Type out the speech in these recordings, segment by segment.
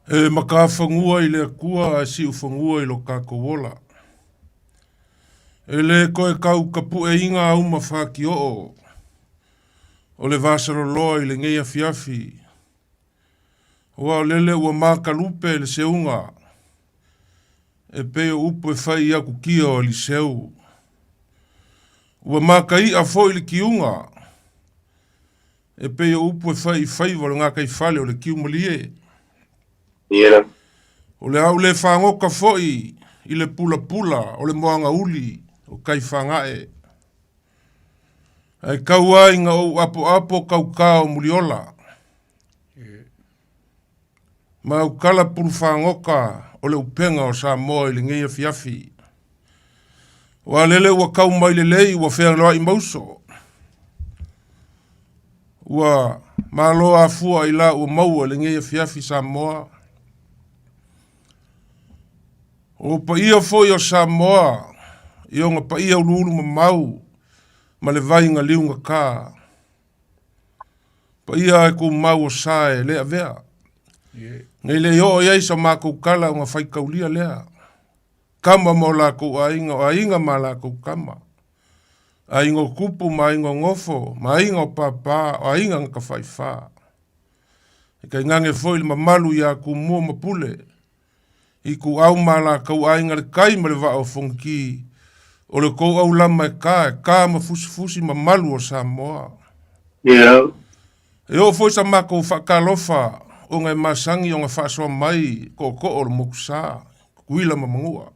E makafanua i le Atua ae siufanua i lo tatou ola. E le toe tau tapueina auma fatioo o le vasaloloa i lenei afiafi, aua o lele ua matalupe le seuga e pei o upu e fai i atutia o Eliseu. Ua matai'a foi le tiuga e pei o upu e fai i faiva o le gataifale o le tiumalie. O le a ou le fagota foi i le pulapula o le moagauli o Kaifagae, ae tau lava ina ou apoapo tauta o Muliola ma autala pulufagota o le upega o Samoa i lenei afiafi. Aua lele ua tau mai lelei ua fealoai mauso, ua malo afua i la ua maua i lenei afiafi Samoa. O paia foi o Samoa i ona paia uluulu mamau ma le vai na liugata. Paia e tumau o sa e le avea. Nei le i oo i ai sa matou tala ona faitaulia lea. Tama ma o latou aiga, o aiga ma latou tama. Aiga o tupu ma aiga o nofo, ma aiga o pāpā, o aiga na tafaifa. E tainane foi le mamalu ia Tumua ma Pule, Ituau ma latou aiga le tai ma le vaa o Fonoti, o le tou aulama e ta, e ta ma fusifusi mamalu o Samoa. E oo foi sa matou faatalofa ona e masani ona faasoa mai tootoo o le motusa, Tutuila ma Manua.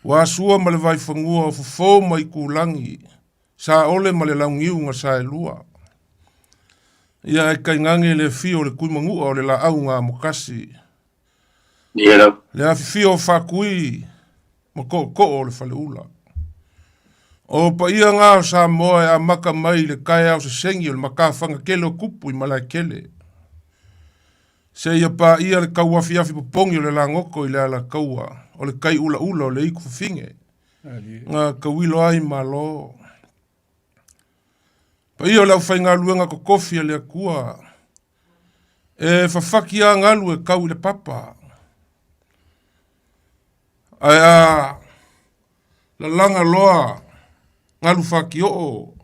Ua asua ma le vaifanua o Fofo ma Itulagi, Saole ma le Launiu na saelua. Ia ae tainane le afio o le Tuimanua o le laau na amokasi. Le afifio o Faatui ma Tootoo o le Faleula. O paia na o Samoa e amata mai i le taeao sesegi o le matafaga tele o tupu i Malaetele, seia paia le tauafiafi popogi o le lagoto i le alataua o le tai ulaula o le itu fafine na tauilo ai Malo. Paia o le aufaigaluega totofi a le Atua e fafaki a galu e tau i le papa, ae a lalaga loa galu fatioo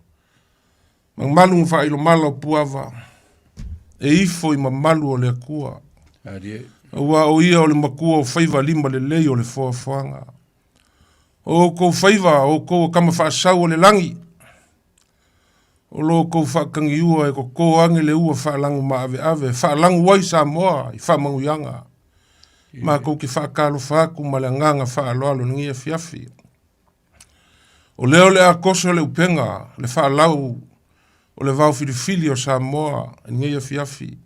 ma malu ma faailomala o Puava e ifo i mamalu o le Atua, aua o ia o le matua o faiva lima lelei o le foafoaga. O outou faiva, o outou o tama faasau o le lagi, o lo outou faatagiua e toto ane le ua faalagu maaveave, e faalagu ai Samoa i faamanuiaga. Matou te faatalofa atu ma le agaga faaaloalo i lenei afiafi. O lea o le a toso le upega, le faalau o le vao filifili o Samoa i lenei afiafi.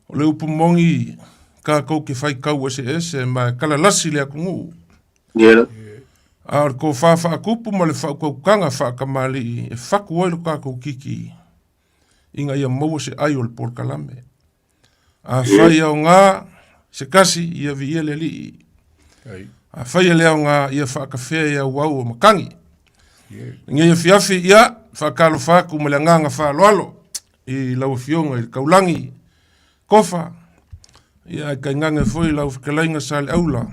O le upu moni tatou te faitau eseese ma e talalasi le atunuu. A o le tofa faatupu ma le faautautaga faatamalii e fatu ai lo tatou titi ina ia maua se ai o le polokalame. Afai e aoga se tasi, ia viia le Alii. Afai e le aoga, ia faatafea i auau o matagi. Lenei afiafi, ia, faatalofa atu ma le agaga faaaloalo i lau Afioga i le Taulagi Kofa, ia ae tainane foi lau fetalaiga Saleaula,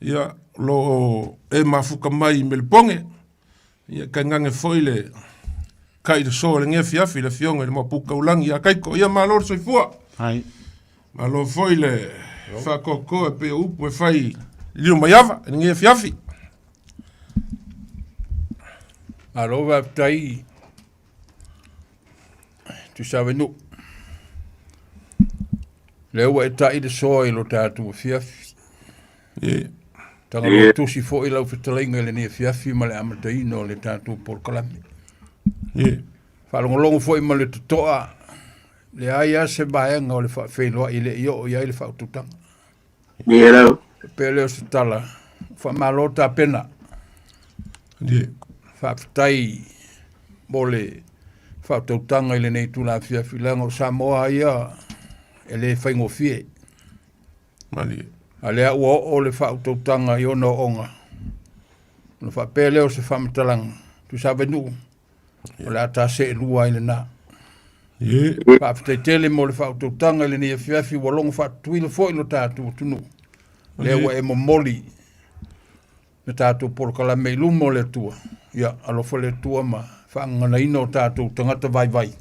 ia, o lo o e mafuta mai i Melepone, ia tainane foi le kai le soa o lenei afiafi, le Afioga i le Maopu Taulagi ia Kaiko. Ia malo le soifua. Hai. Malo foi le faatoatoa e pei o upu e fai i Lilomaiava i lenei afiafi. Malo faafetai Tuisavainuu. Lea ua e ta'i le soa i lo tatou afiafi. Tagaloa tusi foi lau fetalaiga i lenei afiafi ma le amataina o le tatou polokalame. Faalogologo foi ma le totoa, leai lava se vaega o le faafeiloai e le i oo i ai le faautautaga. Pei lea o se tala, faamalo tapena. Faafetai mo le faautautaga i lenei itula afiafi, leaga o Samoa ia e le faigofie. Malie. A lea ua oo le faautautaga i ona ooooga, ona faapea lea o se faamatalaga, Tuisavainuu, o le a ta seelua ai lena. Faafetai tele mo le faautautaga i lenei afiafi ua logo faatutuila foi lo tatou atunuu. Lea ua e momoli le tatou polokalame i luma o le Atua. Ia, alofa le Atua ma faagaganaina o tatou tagata vaivai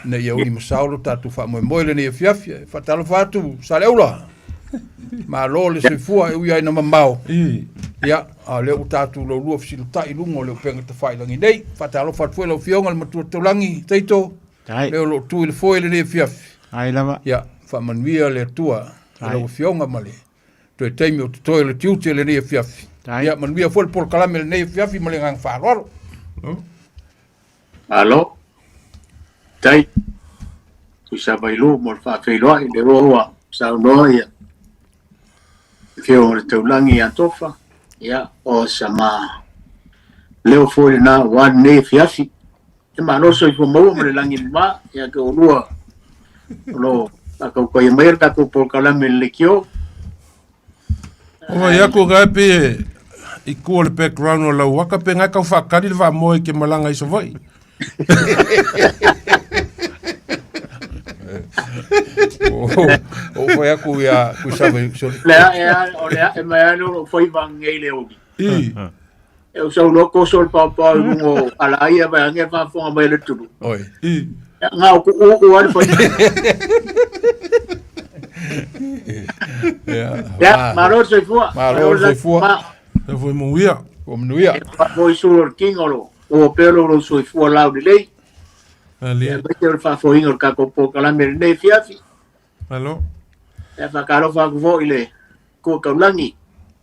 ina ia uli ma sao lo tatou faamoemoe i lenei afiafi. E faatalofa atu Saleaula, malo le soifua e ui lava ina mamao. Ia, a o lea ua tatou laulua fesilatai i luga o le upega tafailagi nei. Faatalofa atu foi i lau Afioga i le Matua Taulagi Taito, lea o lo o tu i le foe i lenei afiafi. Ai lava. Ia, faamanuia le Atua i lau Afioga ma le toe taimi o totoe o le tiute i lenei afiafi. Ia, manuia foi le polokalame i lenei afiafi ma le agaga faaaloalo. Malo. Tai. Tuisavailu mo le faafeiloai le ua ua saunoa ia Afioga o le Taulagi ia Tofa. Ia, o sama leo foi lena aua lenei afiafi. E malo soifua maua ma le lagi mama ia te oulua o lo o faataukaia maia le tatou polokalame i le leitio. O vai aku ga pe i kua le background o lau waka pe ngai kau whaakari le whaamoe ke malanga i Savaii. O fai aku ia Kuisava sorry. Le a e a o le a e mai ano lo fai vangei le ogi. I. E o sau loa koso le paopao i luga o alaia mai ange faafofoga mai le tulu. Oi. I. Ia, ngā o ku uu a le fai. Ia. Ia, malo le soifua. Malo le soifua. Ma, Te foi muia. Ua manuia. e faafoe sulu o le kinga o lo ua pea lo lou soifua laulelei. Ali. Ia, aemaise o le faafoeina o le tatou polokalame i lenei afiafi. Alo. Ia, faatalofa atu foi i le Kua Taulagi,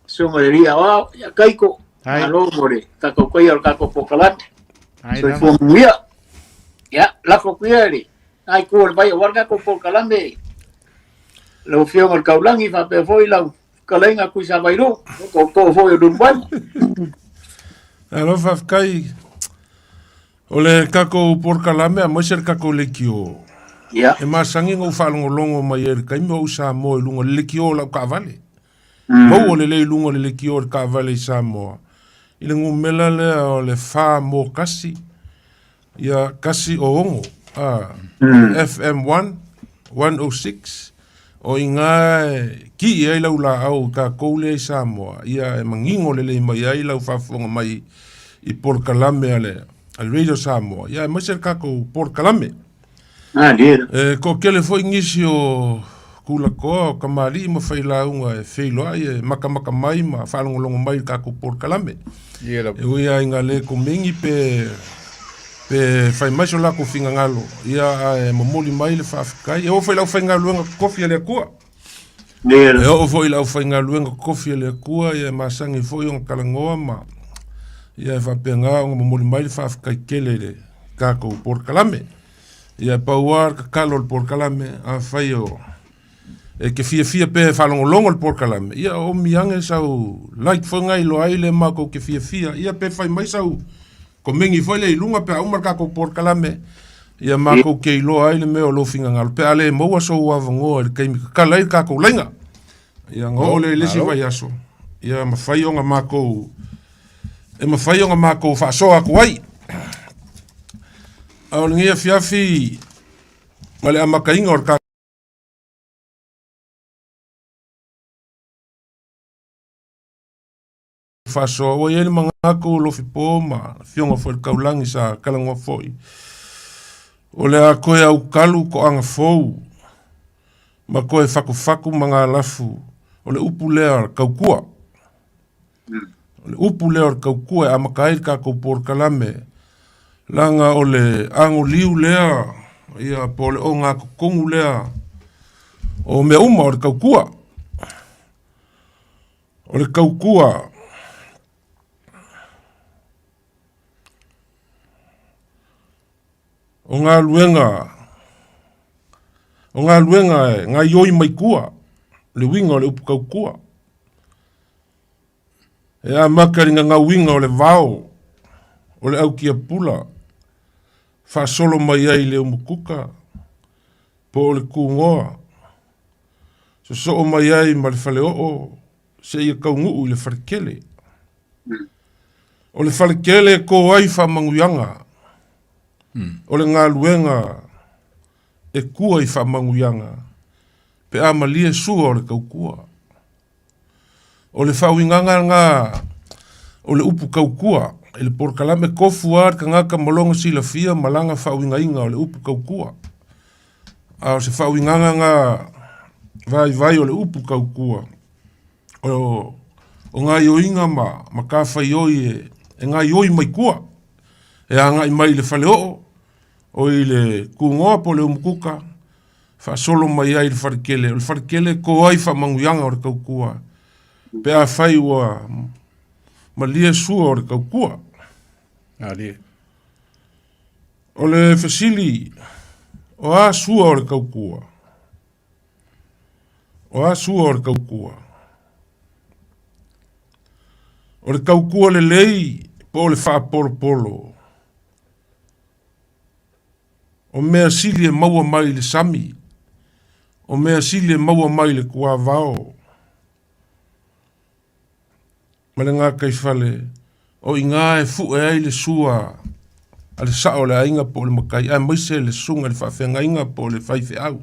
Susuga i le Alii Aoao, ia Kaiko, Ai. malo mo le faataukaia o le tatou polokalame. Ai lava. Soifua manuia. Ia, lafo atu ia i le na itu o le vai aua le tatou polokalame. Lau Afioga i le Taulagi faapea foi lau fetalaiga Tuisavailu, o tootoo foi o Leulumoega. Alo, faafetai. O le tatou polokalame aemaise le tatou leitio, Ia. e masani ona ou faalogologo mai ai i le taimi o ou Samoa i luga o le leitio o lau taavale. Maua lelei i luga o le leitio o le taavale i Samoa, i le numera lea o le fa mo kasi, ia kasi o ono, a, FM1, 106, o i ina e kii ai lau laau i tatou lea i Samoa, ia e manino lelei mai ai lau faafofoga mai i polokalame a le Radio Samoa, ia aemaise le tatou polokalame. E toatele foi nisi o Kulakoa, o kamali'i ma failauga e feiloai e matamata mai ma faalogologo mai i le tatou polokalame. E ui lava ina le komeni pe pe fai mai so latou finagalo, ia ae momoli mai le faafetai. E oo foi i le aufaigaluega totofi a le Atua. E oo foi i le aufaigaluega totofi a le Atua, ia e masani foi ona talanoa ma ia e faapena ona momoli mai le faafetai tele i le tatou polokalame. Ia e pau lava le tatalo o le polokalame, afai o e te fiafia pea e faalogologo le polokalame, ia oomi ane sau like foi na iloa ai le matou te fiafia, ia pe fai mai sau komeni foi lea i luga pe a uma le tatou polokalame, ia matou te iloa ai le mea o lou finagalo, pe a le maua sou avanoa i le taimi tatala ai le tatou laina. Ia ona oo lea i le isi vaiaso, ia mafai ona matou e mafai ona matou faasoa atu ai. A o lenei afiafi ma le amataina o le tatou faasoa, ua i ai le manatu o Lofipo ma Afioga foi i le Taulagi sa talanoa foi, o le a toe aukalu toaga fou ma toe fatufatu magalafu o le upu lea o le tautua. O le upu lea o le tautua e amata ai le tatou polokalame, leaga o le anoliu lea, ia po o le ogatotonu lea o mea uma o le tautua. O le tautua o galuega o galuega e gaoioi mai tua, le uiga o le upu tautua. E amata i le gagauina o le vao o le autiapula, faasolo mai ai i le umukuka po o le tugoa, sosoo mai ai ma le faleoo seia taunuu i le faletele. O le faletele e to ai faamanuiaga, o le galuega. e kua i faamanuiaga pe a malie sua o le kaukua. O le faauigaga lena o le upu kaukua i le polokalame kofu a le tagata ma lona silafia ma lana faauigaina o le upu kaukua. A o se faauigaga lena vaivai o le upu kaukua o o gaioiga ma matafaioi e, e gaioi mai tua e agai mai i le faleoo o i le kugoa po o le umukuka faasolo mai ai i le faletele. O le faletele e to ai faamanuiaga o le tautua pe afai ua malie sua o le tautua. Malie. O le fesili, o a sua o le tautua? O a sua o le tautua? O le tautua lelei po o le faapolopolo? O mea sili e maua mai i le sami, o mea sili e maua mai i le tuavao, ma le gataifale, o i ina e fue ai le sua a le sao o le aiga po o le matai, aemaise le susuga i le faafeagaiga po o le faifeau.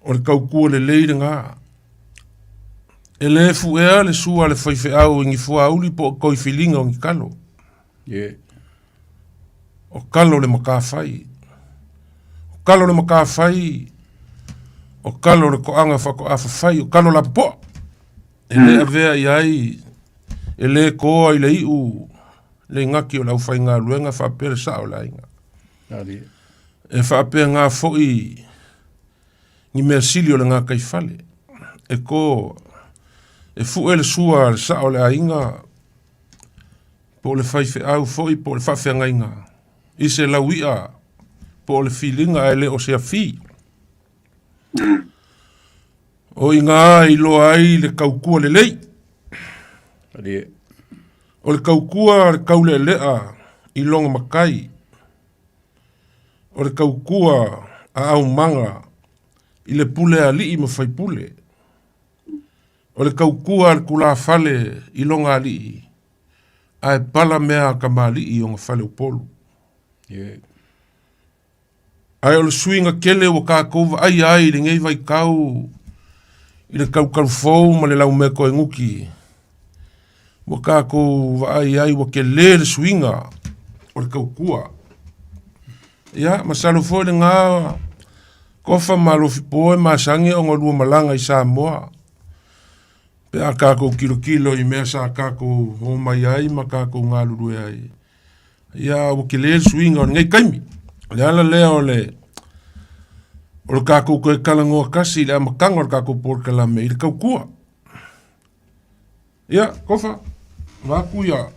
O le tautua lelei lena. E le fuea le sua a le faifeau i ni fuauli po o toifiliga o ni talo. Yeah. O kalo le matafai. O kalo le matafai, o kalo le toaga faatoa fafai, o kalo lapopoa. E le avea i ai, e le toa i le iu le igati o le aufaigaluega faapea le sao o le aiga. E faapena foi ni mea sili o le gataifale. E to, e fue le sua a le sao o le aiga, po o le faifeau foi po o le faafeagaiga i se laui'a po o le filiga ae le o se afi. O i ina e iloa ai le tautua lelei. O le tautua le taulealea i lona matai. O le tautua a aumaga i le pule a alii ma faipule. O le tautua a le tulafale i lona alii, ae pala mea a tamalii i ona fale Upolu. Yeah. Ae o le suiga tele ua tatou vaaia ai i lenei vaitau i le talutalufou ma le laumea toenuti, ua tatou vaai ai ua tele le suiga o le tautua. Ia, masalo foi lena Tofa ma Alofipo e masani ona lua malaga i Samoa pe a tatou tilotilo i mea sa tatou omai ai ma tatou galulue ai. Ia ua tele le suiga o lenei taimi. O le ala lea o le o le tatou toe talanoa tasi i le amataga o le tatou polokalame i le tautua. Ia, Tofa, vaeatu ia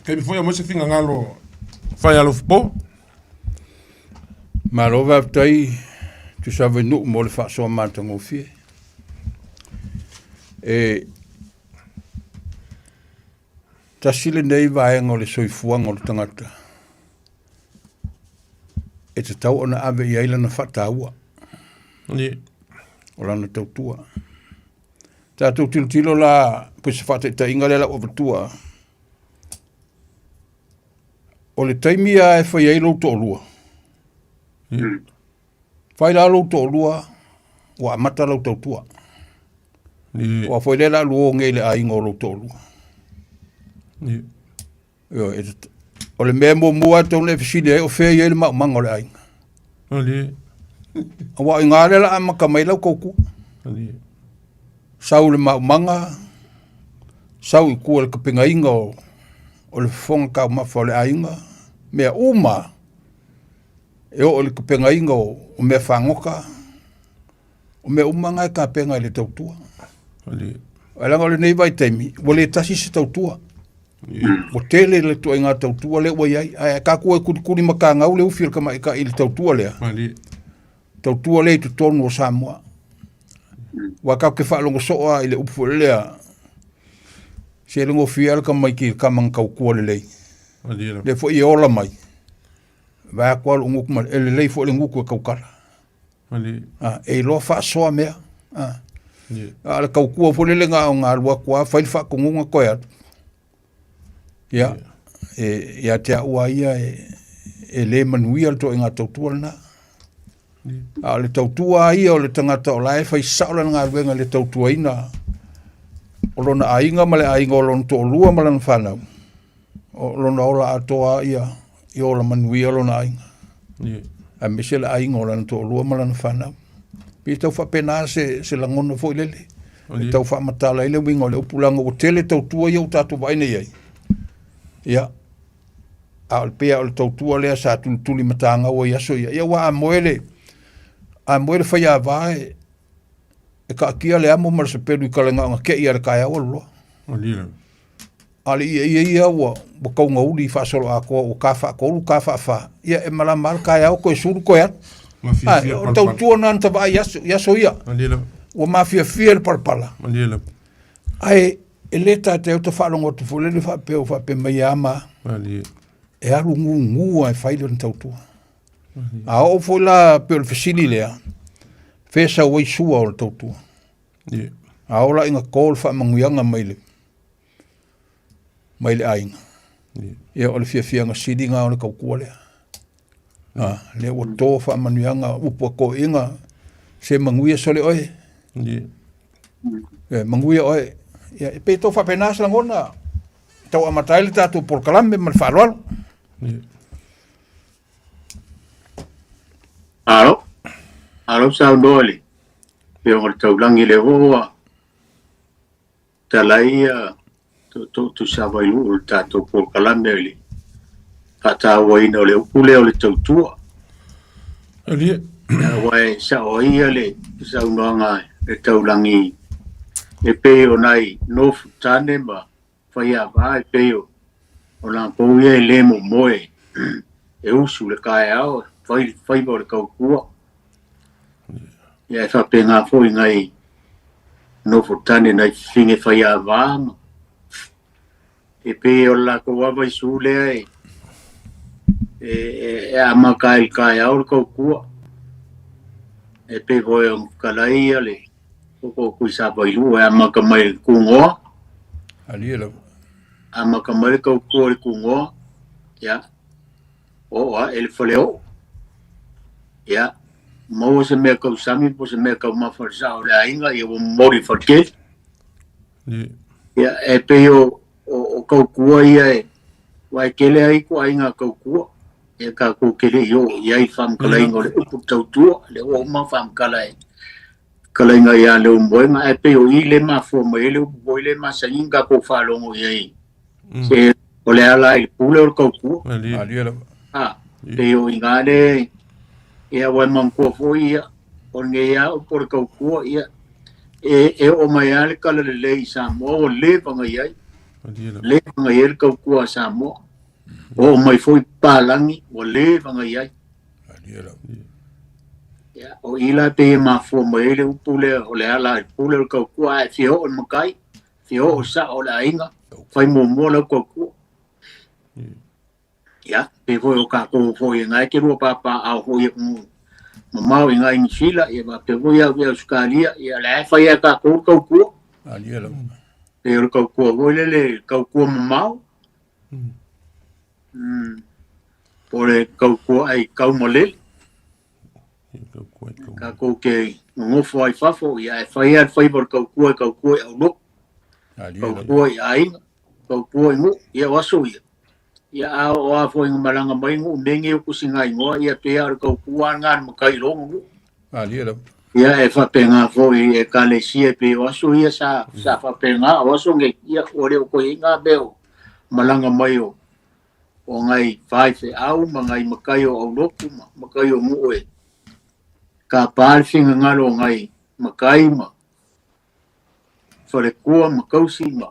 taimi foi aumai se finagalo fai Alofipo. Malo faafetai Tuisavainuu mo le faasoa matagofie. E tasi lenei vaega o le soifuaga o le tagata e tatau ona ave i ai lana faataua, o lana tautua. Tatou tilotilo la po o se faataitaiga lea o le a ou avatua, o le taimi lava e fai ai lou toalua, fai la lou toalua ua amata lau tautua. Aua foi lea o le a lua o nei i le aiga o lou toalua. Ioe, o le mea muamua lava e tatau ona e fesili ai, o fea e i ai le maumaga o le aiga? Aua o i ina lea o le a amata mai ai lau tautua. Sau i le maumaga, sau i tua i le tapenaina o le fofoga taumafa o le aiga, mea uma e oo i le tapenaina o mea fagota, o mea uma na e tapena i le tautua. Ae leaga o lenei vaitaimi, ua le tasi se tautua. Ua tele le ituaiga tautua lea ua i ai. Ae tatou e kulikuli matagau le ufi o le tamaitai i le tautua lea. Tautua lea i totonu o Samoa. Aua tatou te faalogo soo lava i le upu foi lea, se le gofie lava le tamaiti i le tama na tautua lelei. Lea foi e ola mai, vae atu lava lou gutu ma e lelei foi le gutu e tautala. E iloa faasoa mea. A o le tautua foi lele na ona alu atu lava fai le faatonuga toe alu. Ia, e, ia te au lava ia, e, e le manuia le toaiga tautua lena. A o le tautua a ia o le tagata o la e fai sao lana galuega i le tautuaina o lona aiga ma le aiga o lona toalua ma lana fanau, o lona ola atoa ia i ola manuia lona aiga. Aemaise le aiga o lana toalua ma lana fanau. Pei tau faapena se, se lagona foi lele. E tau faamatala ai le uiga o le upu leaga ua tele tautua ia ua tatou vaai nei ai. Ia, a o le pei lava o le tautua lea sa tulituli matagaua i aso ia. Ia aua a moe le, a moe le faiava e, e kaatia le amo ma le sapelu i kalegaoga tei a le taeao alu loa. A o le ieie ia ua, ua taugauli faasoloatoa ua ta faatolu ta faafa, ia e malama lava le taeao toe sulu toe alu. Ae o le tautua lena na ta vaai i aso, i aso ia. Ua mafiafia le palapala. Ae e le taitai ou te faalogo atu foi lele faapea ua faapea mai ia ma e alu gugu lava e fai lona tautua. A oo foi la pei o le fesili lea, fea sau ai sua o le tautua? A oo la ina to le faamanuiaga mai le mai le aiga, ia o le fiafiaga sili lena o le tautua lea. A, lea ua to faamanuiaga, upu a toeaiina, se manuia sole oe. E, manuia oe. Ia, e pei e tau faapena se lagona, tau amata ai le tatou polokalame ma le faaaloalo. Malo, malo saunoa i le Afioga i le Taulagi lea foi ua talai ia tootoo Tuisavailuu o le tatou polokalame i le faatauaina o le upu lea o le tautua. Alie. Aua e sao ai ia le saunoaga le taulagi e pei o nai nofo tane ma faiava e pei o o latou ia e le momoe e usu le taeao fai le faiva o le tautua. Ia e faapena foi nai nofo tane nai fafine faiava ma e pei o le latou lava isu lea e e, e, e amata ai i le taeao le tautua. E pei foi ona fetalai ia le koko o Tuisavailuu e amata mai i le Tugoa. Alie lava. Amata mai le tautua i le Tugoa, ia, oo ae i le Faleoo. Ia, maua se mea tausami po o se mea taumafa i le sao o le aiga, ia ua momoli i le faletele. Ia, e pei o, o, o tautua ia e, aua e tele ai ituaiga tautua, ia tatou te le i oo i ai i le faamatalaina o le upu tautua, lea ua uma ona faamatala e fetalaiga ia Leulumoega, ae pei o i le mafua mai ai le upu foi lea e masani ona tatou faalogo i ai, se o le ala i le pule o le tautua. Malie lava. A, pei o i ina le, ia ua e manatua foi ia, o lenei lava upu o le tautua, ia, e, e oo mai lava le tala lelei i Samoa, ua leva ona i ai, leva ona i ai le tautua a Samoa. Oo mai foi papalagi, ua leva ona i ai. Malie lava. Ia, o i la pei e mafua mai ai le upu lea, o le ala i le pule o le tautua, ae fia oo i le matai, fia oo i le sao o le aiga, fai muamua lau tautua. Ia, pei foi o tatou foi e na e te lua papaaao foi e mamao i ngai Niu Sila, ia faapea foi au i Ausetalia, ia la e fai lava e tatou le tautua. Malie lava. Pei o le tautua foi lele, tautua mamao. Po o le tautua ai taumalele. Tatou te nonofo ai fafo, ia e fai lava le faiva o le tautua e tautua i aulotu, tautua i aiga, tautua i nuu, ia o aso ia. Ia a oo lava foi ina malaga mai nuu mea nei o tusiga igoa, ia pei lava o le tautua lena a le matai i lona nuu. Ia e faapena foi i ekalesia e pei o aso ia sa, sa faapena, o aso nei, ia ua le o toe i ai na mea o malaga mai o o nai faifeau ma nai matai o aulotu ma matai o nuu e tapa le finagalo o nai matai ma faletua ma tausi ma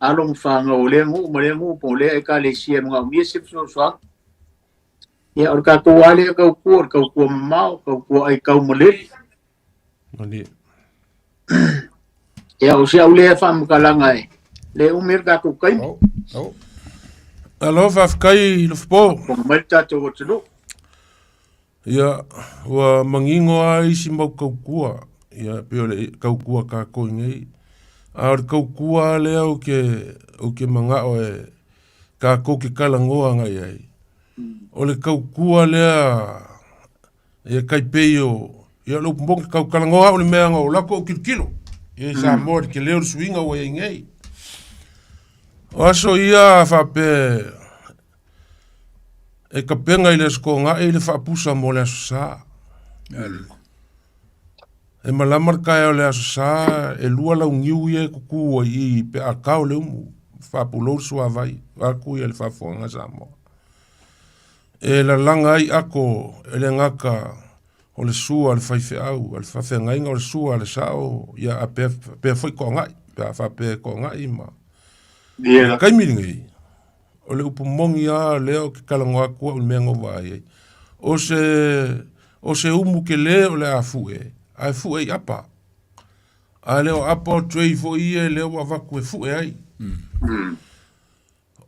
alo ma fanau o lea nuu ma lea nuu po o lea ekalesia e manaomia se fesoasoani. Ia, o le tatou lava lea tautua, o le tautua mamao, tautua aitaumalele. Malie. Ia, o si au lea faamatalaga e le umi ai le tatou taimi. Oh, oh. Alo, faafetai Lofopo. Fofoga mai le tatou atunuu. Ia, ua manino lava isi mau tautua, ia pei o le tautua tatou i nei. A o le tautua lava lea ou te, ou te manao e tatou te talanoa agai ai. O le taukua lea e tai pei o ia le upu moni tau talanoa au i le mea na ou alu atu ou tilotilo i Samoa i le tele o le suiga ua i ai nei. O aso ia faapea e tapena i le Aso Toonai le faapusa mo le Aso Sa. E malama le taeao o le Aso Sa, e lua launiu ia e tutu ai i i pe a tao le umu, faapulou le suavai, vaeatu ia le faafofogaaga a Samoa. E lalaga ai ako e le gata o le sua a le faifeau, a le faafeagaiga o le sua a le sao, ia a pea, pea foi toagai, pe a faapea e toagai ma... Yeah. Taimi lenei, o le upu moni lava lea ou te talanoa atu au i le mea na ou vaai ai. O se, o se umu tele o le a fue, ae fue i apa. A le o apa o tray foi ia lea ua avatu e fue ai.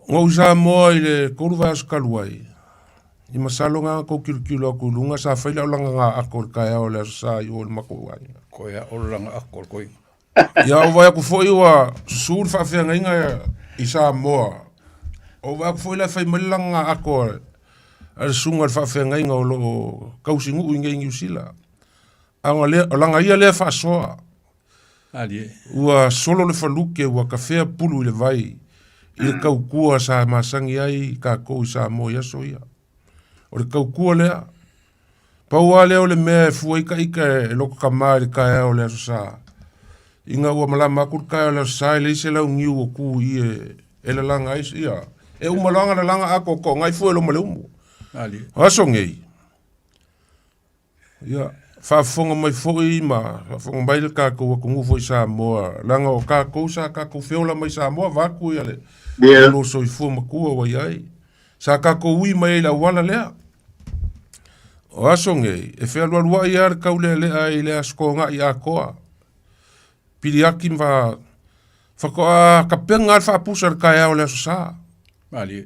Na ou Samoa i le 3 vaiaso talu ai, i masalo na tou tilotilo atu i luga sa fai lau lagaga ako i le taeao o le Aso Sa i o i le matou aiga. Koe a o le laga ako o le koiga. Ia ou vaai atu foi ua susu le faafeagaiga i Samoa. Ou vaai atu foi la e fai mai le lagaga ako a le susuga i le faafeagaiga o lo o tausinuu i nei i Niu Sila. A o laga ia lea faasoa. Ua solo le faluke ua kafea pulu i le vai i le tautua sa masani ai tatou i Samoa i aso ia. O le tautua lea. Pau lava lea o le mea e fua ai ta ita e lota tama i le taeao o le Aso Sa. Ina ua malama atu le taeao o le Aso Sa e leai se launiu o tu i i e lalaga ai ia. E uma loa ona lalaga atoatoa na ifo e loma le umu. O aso nei, Ia, faafofoga mai foi ma faafofoga mai le tatou atunuu foi Samoa, leaga o tatou sa tatou feola mai Samoa vaeatu ia le Yeah. lo soifua matua ua i ai. Sa tatou ui mai ai i le auala lea. O aso nei, e fealualuai lava le taulealea i le Aso Toonai atoa. Piliaki ma faatoa tapena lava le faapusa i le taeao o le Aso Sa. Malie.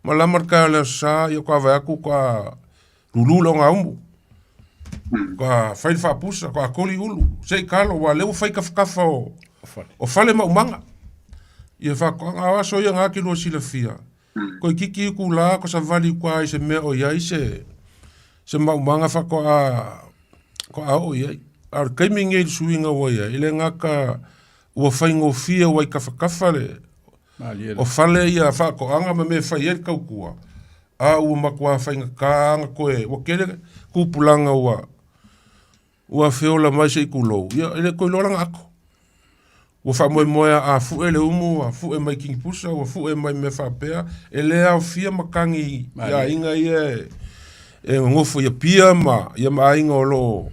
Malama le taeao o le Aso Sa, ia faatoa vaai atu faatoa lulu le ogaumu. Ka fai le faapusa, ka koli ulu, se i kalo, ua lea ua fai tafatafa o, o fale ma umaga. Ia faatoaga o aso ia ngā ki lua silafia. Toeitiiti uku la ko savali uka ai se mea o i ai se, se maumaga faatoa faatoa oo i ai. A o le taimi lenei i le suiga ua i ai, e le gata ua faigofie ua i tafatafa le, o fale ia faatoaga ma mea e fai ai le tautua, a ua matua faigata ona toe, ua tele tupulaga ua ua feola mai se i tulou, ia e le toe iloa lana ato. Ua faamoemoe a fue le umu, ua fue mai kinipusa, ua fue mai mea faapea, e le aofia matagi i aiga ia e nonofo i Apia ma ia ma aiga o lo o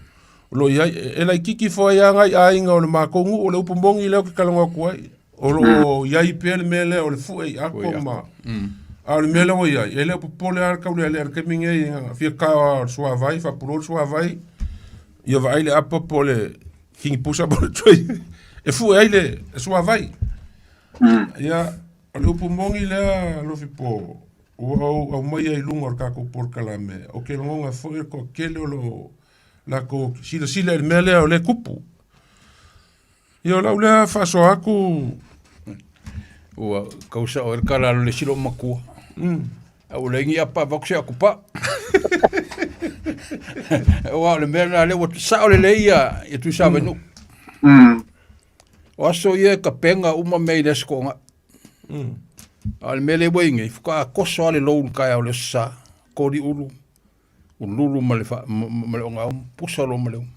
lo o i ai. E laitiiti foi lava nai aiga o le matou nuu, o le upu moni lea ou te talanoa atu ai. O lo o i ai pea le mea lea o le fue i ato ma... A o le mea lea ua i ai, e le o popole lava le taulealea i le taimi lenei, e fia tao lava o le suavai, faapulou le suavai, ia vaai le apa po o le kinipusa po o le tray e fue ai le suavai. Ia, o le upu moni lea Lofipo, ua ou aumaia i luga o le tatou polokalame, ou te lagona foi o le toatele o lo o latou silasila i le mea lea o lea e tupu. Ia o lau lea faasoa atu. Ua kau sao ai le kala le isi loomatua. A ua leai ni apa avatu se akupa. Aua o le mea lena lea ua sao lelei ia ia Tuisavainuu. O aso ia e tapena uma mea i le Aso Toonai. A o le mea lea ua i ai nei, faatoa toso lava le lou i le taeao o le Aso Sa, koli ulu, ululu ma le, fa, ma, ma le ogaumu, pusa loa ma le umu.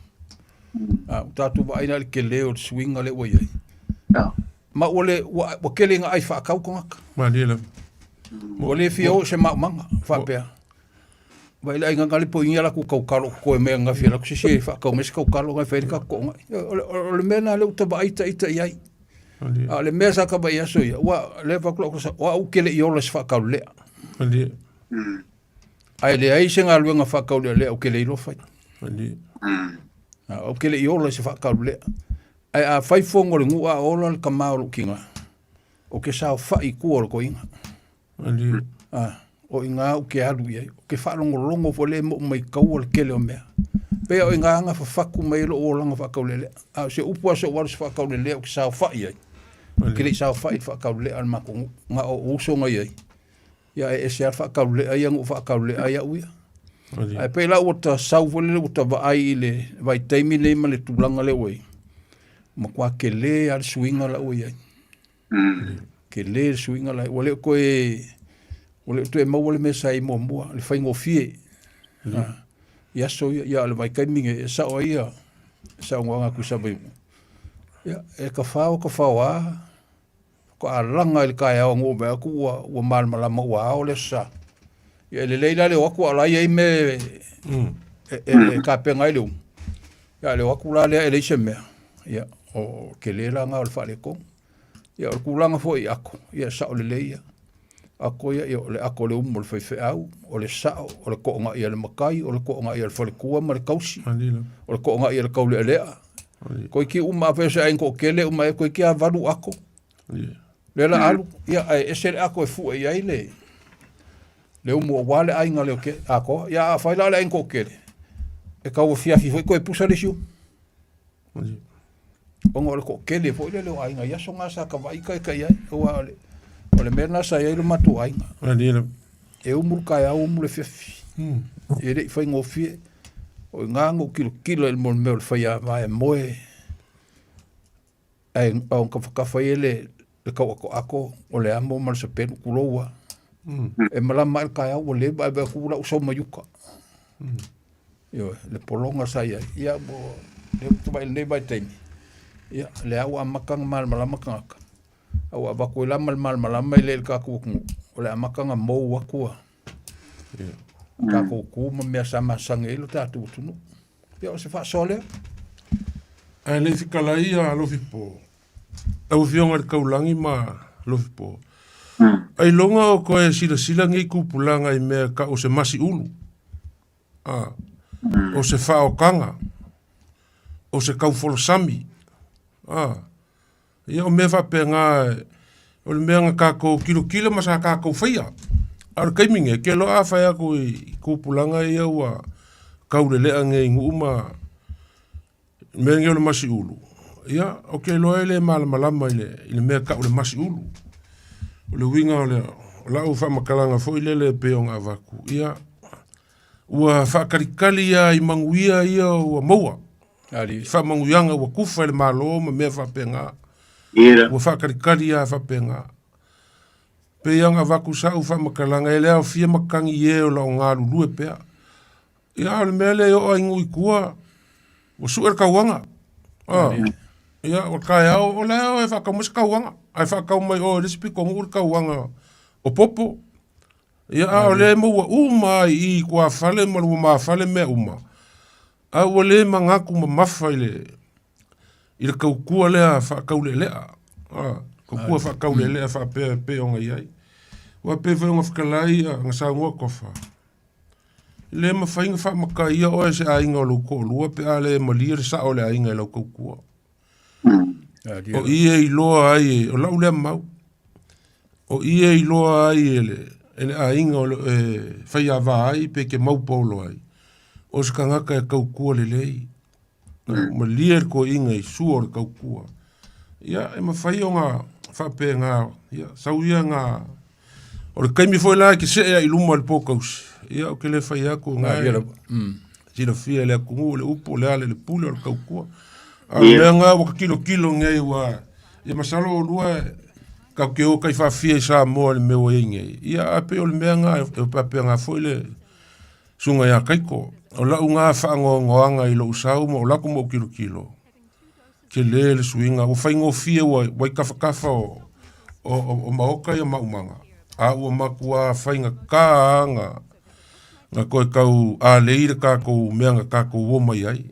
A, ua tatou vaai la i le tele o le suiga lea ua i ai. Ma ua le, ua, ua tele ina ai faatau tagata. Malie lava. Ua le fia oo i se maumaga, faapea. Vaai le aiga na le poigia latou tautalo o totoe mai ananafi e alu atu se isi e faatau mai se tautalo na e fai ai le tatou toonai. O le, o le mea lena lea ua ta vaai ita i ai. A o le mea sa ta vaai i aso ia, ua, lea e fai atu lau tala, o au ou te le i ola i se faataulelea. Malie. Ae leai se galuega faataulealea ou te le iloa fai. Ou te le i ola i se faataulelea. Ae a fai fono a le nuu a o ola le tama o lou tina, ou te saofai i tua o le toeaina. O i ina ou te alu i ai. Ou te faalogologo foi lea ma ou maitaua le tele o mea. E pei o i ina na fafatu mai ai lou olaga faataulelea. A o se upu lava se ou alu i se faataulelea ou te saofai ai, ou te le i saofai i le faataulelea a le matou nuu. Na o ou uso na i ai. Ia e ese lava le faataulelea ia na ou faataulelea ai au ia. Ae pei la ua ta sau foi lele ua ta vaai i le vaitaimi lenei ma le tulaga lea ua i ai, matua tele lava le suiga la ua i ai. Tele le suiga la ua le o toe ua le o toe maua le mea sa i ai muamua, le faigofie. I aso ia, ia o le vaitaimi lenei e sao ai ia saunoaga a Tuisavaiuga. Ia e tafao tafao lava Faatoa laga i le taeao na ou vaai atu ua, ua malamalama ua ao le aso Sa. Ia e lelei la le o atu a o la e i ai mea e, e, e, e tapena ai le umu. Ia a le o atu la lea e leai se mea, ia o tele la lena o le faaletonu. Ia o le tulaga foi i ato, ia e sao lelei ia. Ato ia, ia o le ato o le umu o le faifeau, o le sao, o le toonai a le matai, o le toonai a le faletua ma le tausi, o le toonai a le taulealea. Toeitiiti uma afai o se aiga toatele uma e toeitiiti lava 8 ato. Lea la alu, ia ae ese le ato e fue i ai le le umu aua le aiga leo ke atoa. Ia afai la o le aiga toatele, e tau afiafi foi toe pusa le isi umu. Ona o le toatele foi lele o aiga i aso na sa tavaai itaita i ai, aua o le, o le mea lena sa i ai lo matou aiga. E umu le taeao, umu le afiafi. E le i faigofie. O i ina na ou tilotilo i le mea o le faiava e moe ae ona tafatafa ai le le tauatoato o le amo ma le sapelu, tulou lava. E malama ae le taeao ua leva ae vaai atu ua lau sau mai uta. Ioe, le pologa sa i ai. Ia ua lea ou te vaai i lenei vaitaimi, ia lea ua amata ona malamalama tagata, a ua avatu ai la ma le malamalama e le i le tatou atunuu, o le amata ona mou atu a tatou tu ma mea sa masani ai lo tatou atunuu. Ia o se faasoa lea. Ae le i fetalai ia Lofipo, lau Afioga i le Taulagi ma Lofipo, ailoga o toe silasila nei tupulaga i mea tau o se masi ulu, a, o se faaotaga, o se taufolosami, a, Ia o mea faapena, o le mea na tatou tilotilo ma sa tatou faia. A o le taimi lenei, ou te iloa a fai atu i tupulaga ia ua taulelea nei i nuu ma mea nei o le masi ulu, ia ou te iloa e le malamalama i le mea e tau o le masi ulu. O le uiga o lau faamatalaga foi lele e pei ona avatu, ia ua faatalitali lava i manuia ia ua maua. I faamanuiaga ua kufa e le Malo ma mea faapena. Ua faatalitali lava faapena. Pei lava ona avatu sau faamatalaga, e le aofia matagi e o lo o galulue pea. Ia, a o le mea lea e oo lava i nuu i tua, ua sue le tauaga. Ia, o le taeao, o la e faatau mai se tauaga, ae faatau mai o i le isi pitonuu le tauaga o popo. Ia, a o lea e maua uma lava i i tuafale ma lumafale mea uma, A ua le manatu mamafa i le i le tautua lea faataulealea, a, tautua faataulealea faapea e pei ona i ai. Aua pei foi ona fetalai na saunoa Tofa, e le mafai ona faamataia oe e se aiga o lou toalua pe a le malie le sao o le aiga i lau tautua. O i e iloa ai, o lau lea mau, o i e iloa ai e le, e le aiga o lo, e faiava ai pe ke mau paolo ai, o se tagata e tautua lelei, malie le toeaina i sua o le tautua. Ia, e mafai ona faapena, ia, sau ia na, o le taimi foi la e te see ai i luma o le pō tausi, ia, ou te le fai atu, na e silafia e le atunuu o le upu o le ala i le pule o le tautua. A o le mea lena ua ta tilotilo nei ua, ia masalo oulua tatou te o taifaafia i Samoa i le mea ua i ai nei, ia ae pei o le mea lena e faapena foi le susuga ia Kaiko. O lau lena faanoanoaga i lou sau ma o latou ma ou tilotilo, tele le suiga, ua faigofie ua i tafatafa o, o, o, o maota ia maumaga, a ua matua faigata lava na toe tau alei le tatou mea na tatou o mai ai.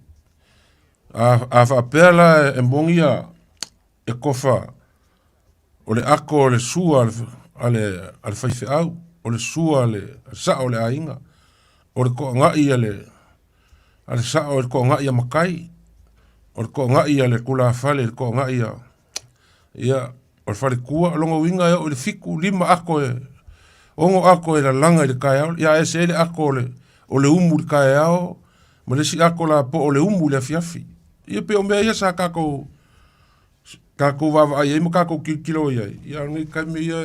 A, a faapea la e moni ia e tofa o le ako o le sua a le, a le faifeau, o le sua a le sao o le aiga, o le toagai a le, a le sao i le toagai a matai, o le toagai a le tulafale i le toagai a, ia, o le faletua, o lona uiga e oo i le 7, 5 ato e, 6 ato e lalaga i le taeao, ia ae ese ai le ato o le, o le umu i le taeao, ma le isi ato lapoa o le umu i le afiafi. Ia pei o mea ia sa tatou tatou vaavaai ai ma tatou tilotilo i ai, ia o lenei taimi ia,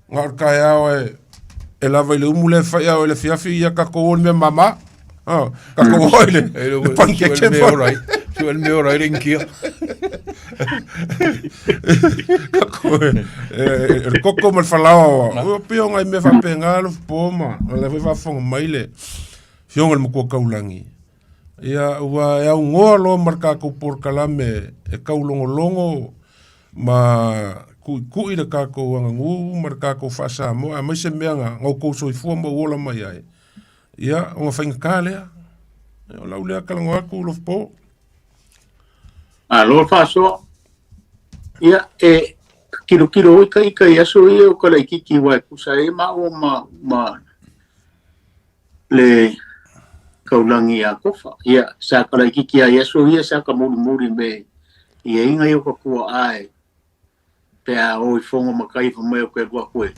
na o le taeao e E lava i le umu lea e fai a o i le afiafi, ia tatou o i le mea māmā. Ah, tatou o i le, le panikeke ma. Sue le mea ora ai le inikia. Tatou e, e, e, le koko ma le falaoa. O pei o ngai mea faapena Alofapo ma o lea foi faafofoga mai le Afioga i le Matua Taulagi. Ia ua e aunoa loa ma le tatou polokalame e taulogologo ma tuitui le tatou aganuu ma le tatou faa-Samoa aemaise mea na outou soifua ma ou ola mai ai. Ia, ona faigata lea. O lau lea talanoa atu Alofapo. Malo le faasoa. Ia, e kilokilo oi ka ika i aso ia o ka laitiiti aua e tusa ai maua ma, ma le kaulagi ia Tofa. Ia, sa ka laitiiti lava i aso ia sa ka mulimuli me i aiga ia o ka tuaa e pe a o i fono ma kai fai mai o ke alu atu e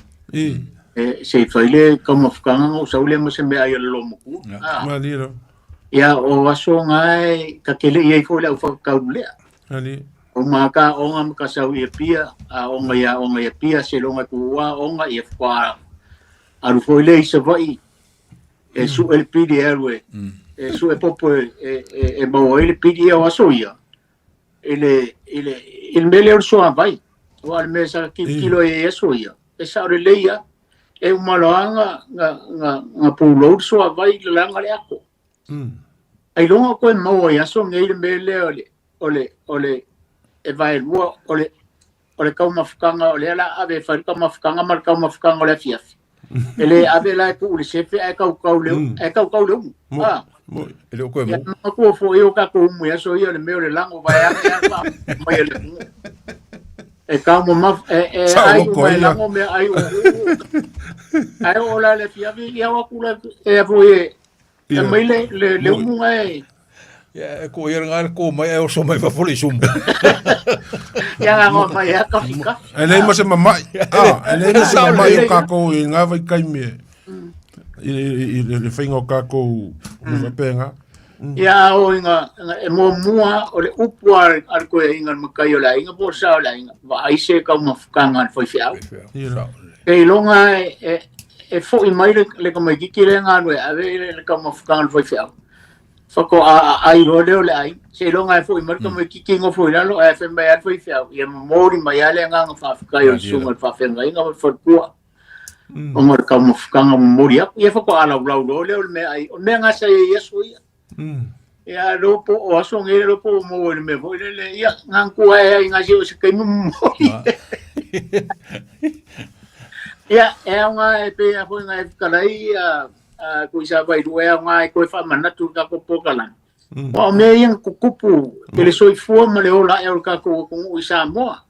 e se i fai le taumafataga na ou sau lea ma se meaai a le loomatua. Ah. Malie lava. Ia, o aso na e ta te le i ai foi le au whakatau lea. Malie. O maka onga ma ka sau i Apia, a onga ia onga i Apia, se longa tu ua onga ia whakwa alu foi le i Savaii, e su'e le pili e alu e, e su'e popo e, e, e, e maua ai le pili ia o aso ia, i le, i le, i le mea lea o le suavai. Aua o le mea sa tilotilo ai i aso ia, e sao lelei lava. E uma loa na, na, na, na pulou le suavai i le laga le ato. Ailoga o toe maua i aso nei le mea lea o le, o le, o le, e vaelua, o le, o le taumafataga o lea o le a ave e fai le taumafataga ma le taumafataga o le afiafi. E le ave la e tuu i le sefe ae tautau le, ae tautau le umu. Mo, Ah. mo. E le o koe Ia mo. manatua foi o tatou umu i aso ia o le mea o le lago vaeane a fa mai e le umu. E taumamafa, e, e Sao ai loko uma e ia. lago mea ai o uu. Ae oo la i le afiafi, ia o atu la e a foi e, e Ia. mai le, le, le Mo. umu nga e, Ia, e ko ia nga le ko mai e oso mai fafo le isumu. ia nga ngoa mai a kafi kafi. E leai ma se mama'i. Ah, e leai ma se Sao mama'i o lelei. kākou i ngā vaitaimi e i, i, i, i le faiga o kākou mm. faapena. Ia a oo ina, ina e muamua o le upu a le, a le koeaiga le matai o le aiga po o le sa o le aiga, vaai se taumafataga a le faifeau. Ia la. Seiloga e, e, e fo'i mai le, le tamaitiiti lea na alu e ave le, le taumafataga a le faifeau. Faatoa aai loa lea o le aiga. Seiloga e fo'i mai le tamaitiiti nofo i lalo ae fai mai lava le faifeau, ia momoli mai lava le agaga faafetai o le susuga i le faafeagaiga ma le faletua ona o le taumafataga momoli atu. Ia faatoa laulau loa lea o le meaai. O le mea gasa ia i aso ia. Ia lo po o aso nei lo po o maua i le mea foi lele. Ia ngangkua e ai ngasi o se taimi momoli. Ia, e aoga e pei lava foi na e fetalai a Tuisavailua e aoga e toe faamanatu i le tatou polokalame. Aua o mea ia na tutupu i le soifua ma le ola ae o le tatou atunuu i Samoa.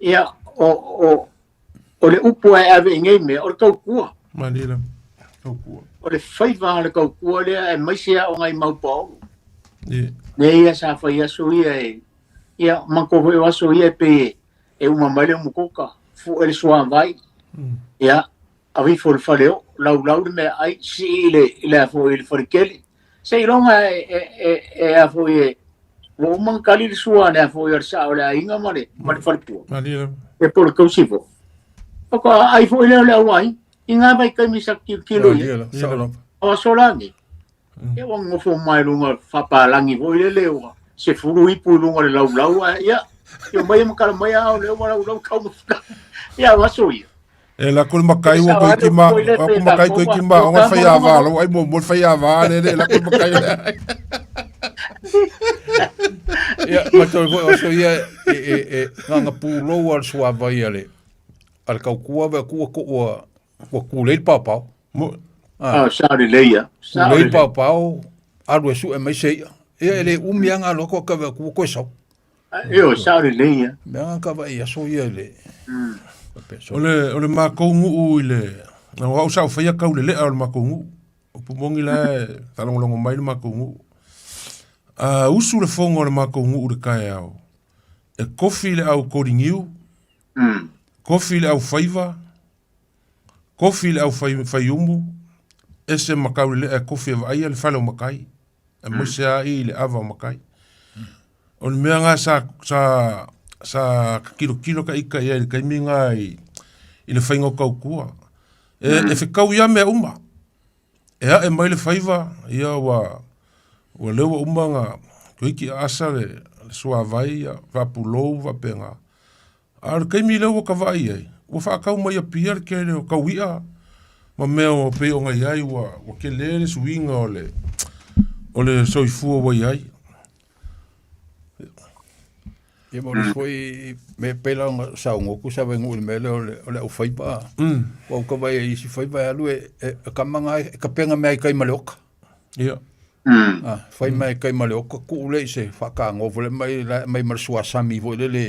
Ia, o, o, o le upu e ave i nei mea, o le tautua. O le faiva a le tautua lea aemaise aoga i Maupaolo. Mea ia sa fai aso ia e, ia, manatua foi o aso ia e pei e, e uma mai le umukoka, fue le suavai, ia, ave ifo i le faleoo, laulau le meaai, sii i le, i le a foi i le faletele. Seiloga e, e, e, e a foi e, ua uma ona tali le sua a le a foi a le sao o le aiga ma le, ma le faletua. E po o le tausi foi. Faatoa aai foi lea o le auai, i ngā vaitaimi sa tilotilo i ai. O aso la nei, ia ua nonofo mai luga o le faapalagi foi lele ua 10 ipu i luga o le laulau, ae ia, ia omai ma tala mai a o lea ua laulau taumafataga. Ia o aso ia. E la ko le makai ua koe ki ma, ua ko makai koe ki ma, onga whai a vā, lau ai mo mo whai a vā, le le, la ko makai le. Ia, ma toi foi o aso ia e, e, e, nganga pūlou a le suavai a le, a le kaukua ve kua ko ua, ua kūlei le paopao. Mo, Ah, sao lelei ia. Sao Kūlei le lelei. paopao, alu e su'e mai se i'a. Ia e le umi lava nga alu atu a kave atu ua koe sau. Ioe, sao lelei ia. Mea nga ka vaai aso ia i le faapea O le, o le makou nuu i le, o au sa ou faia kau le lea o le makou nuu. O Pumongi la e faalogologo mai le makou nuu. A usu le fono a le makou nuu i le taeao, e kofi le au koligiu, kofi le au faiva, kofi le au fai, faiumu, ese ma kau le lea e kofi e vaaia le fale o makai, aemaise lava i le ava o makai. O le mea lena sa, sa, sa kilokilo ka ika i ai i le taimi lena i, i le faiga o tautua. E, e fekau ia mea uma. E ae mai le faiva, ia ua, ua lea ua uma na toeiti aasa le, le suavai, ia, faapulou faapena. A o le taimi lea ua ta vaai ai, ua faatau mai Apia le tele o taui'a ma mea ua pei ona i ai, ua, ua tele le suiga o le, o le soifua ua i ai. Ia ma o le isi foi mea pei la ona saunoa atu Savainu'u i le mea lea o le, o le aufaiva. Ua ou tau vaai i isi faiva e alu e, e, e kama na e tapena mea i tai ma le oka. Ia. Ah, fai mai kai ma le oka tuu lea i se faatago foi lea mai la mai ma le suasami foi lele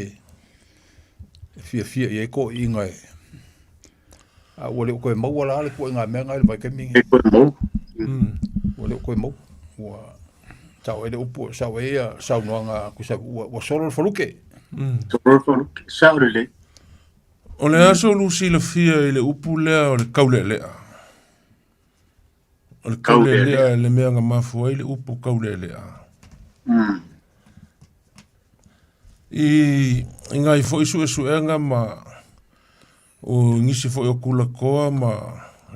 e fiafia i ai toeaiina e a ua le o toe maua la le ituaiga mea na i le vaitaimi E toe maua. Ua le o toe maua. Ua sao ai le upu, sao ai ia saunoaga a Tuisamau, ua, ua solo le faluke. Solo le faluke. Sao lelei. O le aso lu silafia i le upu lea o le kaulealea. O le kaulealea le mea na mafua ai le upu kaulealea. I, i ngai foi suesuega ma o nisi foi o kulakoa ma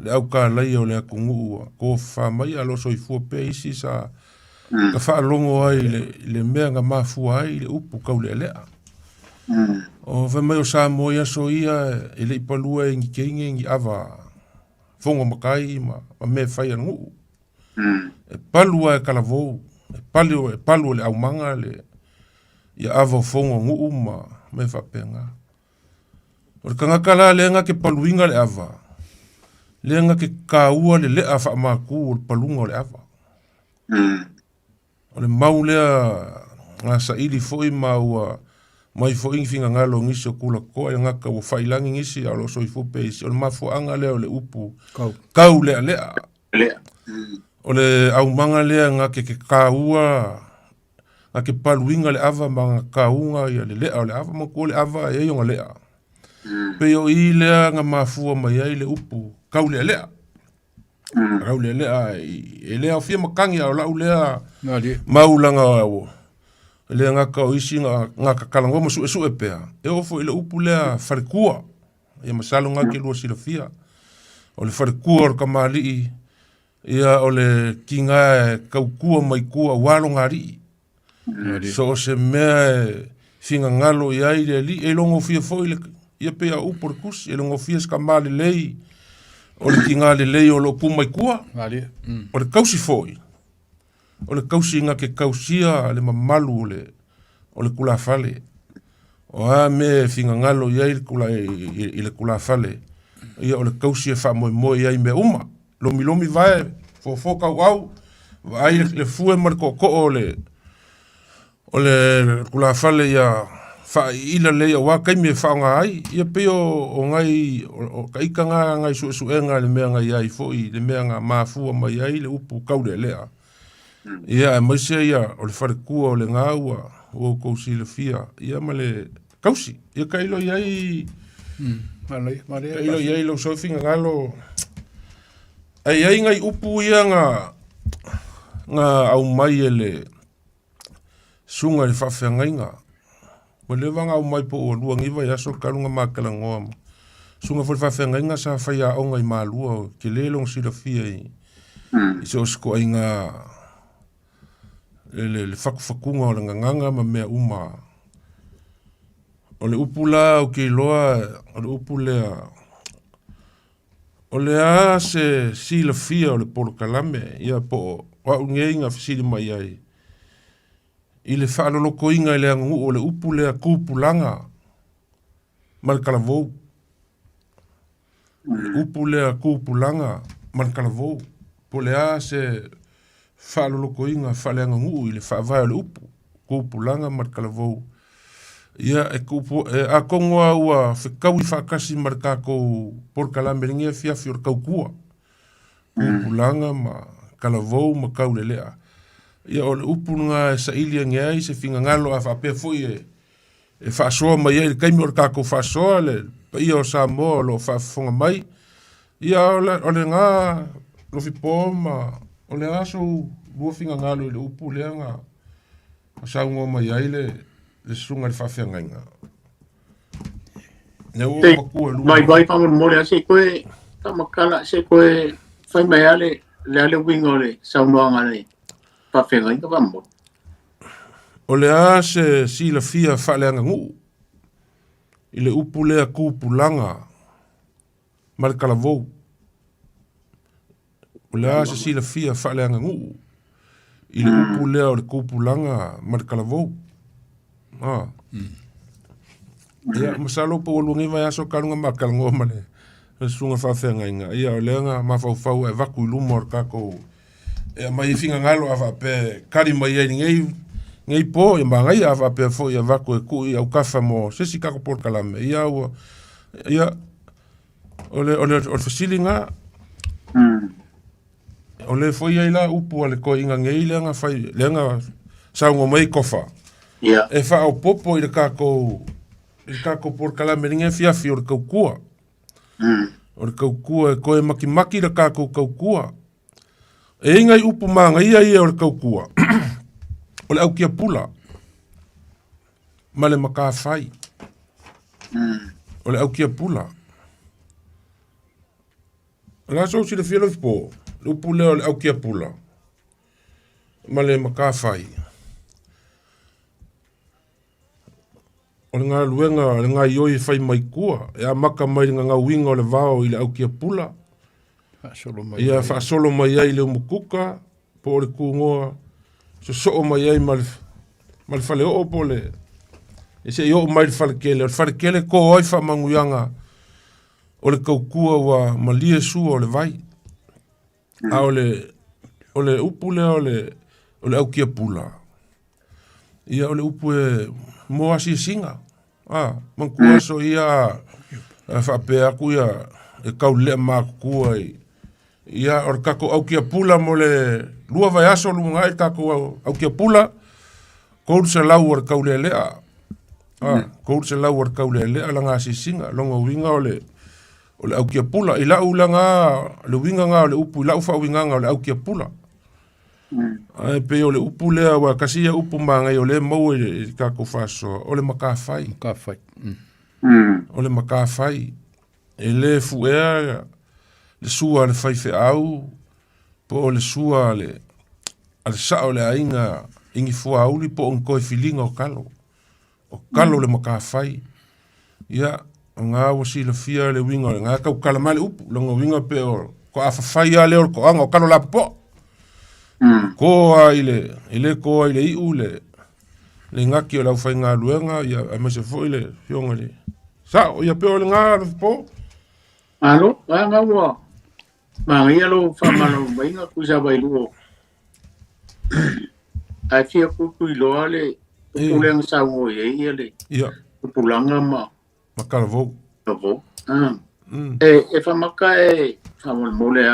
le aukalaia o le atunuu ua tofafa mai a o lo o soifua pea isi sa ka faalogo ai i le, i le mea na mafua ai le upu kaulealea. O fai mai o Samoa i aso ia e le i palua e ni teine ni ava fono matai ma, ma mea e fai a le nuu. E palu lava e talavou, e palu, e palu e le aumaga le, ia ava o fono o nuu ma mea faapena. O le tagata la lea na te paluina le ava, lea na te taua le lea faamatu o le paluga o le ava. O le mau lea na saili foi ma ua mai foi ni finagalo o nisi o Kulakoa i gata ua faiilagi nisi a o lo o soifua pea isi. O le mafuaaga lea o le upu Kau. kau lealea. Lea. O le aumaga lea na te te taua na te paluina le ava ma na tauga ia le lea o le ava. Manatua le ava e i ai ona lea. Pei o i lea na mafua mai ai le upu kau lealea. Rau lealea e le aofia matagi a o lau lea mau laga ua e le gata o isi na na tatalanoa ma suesue pea e oo foi i le upu lea falekua. Ia masalo na te lua silafia o le falekua o le kamali'i ia o le tiga e tautua mai tua aua lona alii. So o se mea e finagalo i ai le alii, e logofia foi le, ia pei a upu o le tusi, e logofia se tama lelei, o le tiga lelei o lo o tu mai tua, o le tausi foi, o le tausi na te tausia le mamalu o le, o le tulafale. O a mea e finagalo i ai le tula, i, i le tulafale, ia o le tausi e faamoemoe i ai mea uma. Lomilomi vae, fofo tauau, vaai le fue ma le tootoo o le, o le tulafale ia faaiila lelei aua taimi e faaaoga ai. Ia pei o, o ngai, o, o taita na ngai suesuega i le mea na i ai foi, le mea na mafua mai ai le upu taulealea. Ia aemaise ia o le faletua o le ga ua, ua outou silafia, ia ma le tausi. Ia tailo i ai, tailo i ai lou sou finagalo. Ae i ai nai upu ia na, na aumai e le susuga i le faafeagaiga. Ua leva ona aumai po ua lua nei vaiaso talu ona ma talanoa ma susuga foi i le faafeagaiga sa faiaoga i Malua, tele lona silafia i, i so o se ituaiga le, le, le fatufatuga o le gagana ma mea uma. O le upu la ou te iloa, o le upu lea, o le a se silafia o le polokalame, ia po o au nei na fesili mai ai, i le faalolotoina i le aganuu o le upu lea tupulaga ma le talavou. Le upu lea tupulaga ma le talavou, po o le a se faalolotoina faaleaganuu i le faavae o le upu tupulaga ma le talavou. Ia, e tupu, e, atonu lava ua fetaui faatasi ma le tatou polokalame i lenei afiafi o le tautua, tupulaga ma talavou ma taulelea. Ia, o le upu lena e saili ane ai se finagalo a faapea foi e e faasoa mai ai i le taimi o le tatou faasoa le paia o Samoa o lo o faafofoga mai. Ia, o le, o lena Lofipo ma o le a sou lua finagalo i le upu lea na saunoa mai ai le, le susuga i le faafeagaiga. Lea ua ou matua i luma. Vaivai faamolemole lava se i toe Faamatala se toe fai mai lava le le a le uiga o le saunoaga a le faafeagaiga faamolemole. O le a se silafia faaleaganuu i le upu lea tupulaga ma le talavou? O le a se silafia faaleaganuu i le upu lea o le tupulaga ma le talavou? Ah. Ia, masalo po ua lua nei vaiaso talu ona ma talanoa ma le susuga faafeagaiga. Ia, o lea na mafaufau e avatu i luma o le tatou e aumai ai finagalo a faapea e tali mai ai i lenei nei po, ia manaia a faapea foi e avatu e tuu i autafa mo se isi tatou polokalame. Ia ua ia o le o le o le fesili lena. O le foi ai la upu a le toeaina nei lea na fai lea na saunoa mai Tofa. Ia. E faaopoopo i le tatou i le tatou polokalame i lenei afiafi o le tautua. O le tautua e toe makimaki le tatou tautua. E i ai nai upu manaia ia o le tautua. O le aukiapula ma le matafai. O le aukiapula. O le a sou silafia Lofipo, le upu lea o le aukiapula ma le matafai. O le galuega le gaoioi e fai mai tua, e amata mai le gagauina o le vao i le aukiapula, Faasolo mai ia ai. faasolo mai ai le umukuka po o le kugoa, sosoo mai ai ma le, ma le faleoo po o le, e se i oo mai le faletele. O le faletele to ai faamanuiaga o le tautua ua malie sua o le vai. A o le, o le upu lea o le, o le aukiapula, ia o le upu e mo asiasiga. A, manatua aso ia a faapea atu ia e tau lea matutua i ia o le tatou aukiapula mo le 2 vaiaso lumanai le tatou aukiapula, 300 o le taulealea. A, 300 o le taulealea lana asiasiga. Lona uiga o le o le aukiapula. I lau lana, le uiga na o le upu i lau faauigaga o le aukiapula. Ae pei o le upu lea, aua tasi ia upu manaia o lea e maua i le tatou faasoa, o le matafai. Matafai. O le matafai. E le fu'ea le sua a le faifeau po o le sua a le sao o le aiga i ni fuauli po o ni toe filiga o talo. O talo le matafai. Ia, o na ua silafia le uiga o le na tautala mai le upu, lona uiga pe o toafafai lava lea o le toaga o talo lapopoa. Ko lava i le, e le ko ai le iu le, le gati o le aufaigaluega, ia, aemaise foi le afioga i le sao, ia pe o le na po. Malo, a nga ua manaia lou faamalamalamaina Tuisavailuu. Ae fia tuituiloa le upu lea na saunoa i ai ia le Ia, tupulaga ma ma talavou. Talavou. E, e faamaka e faamolemole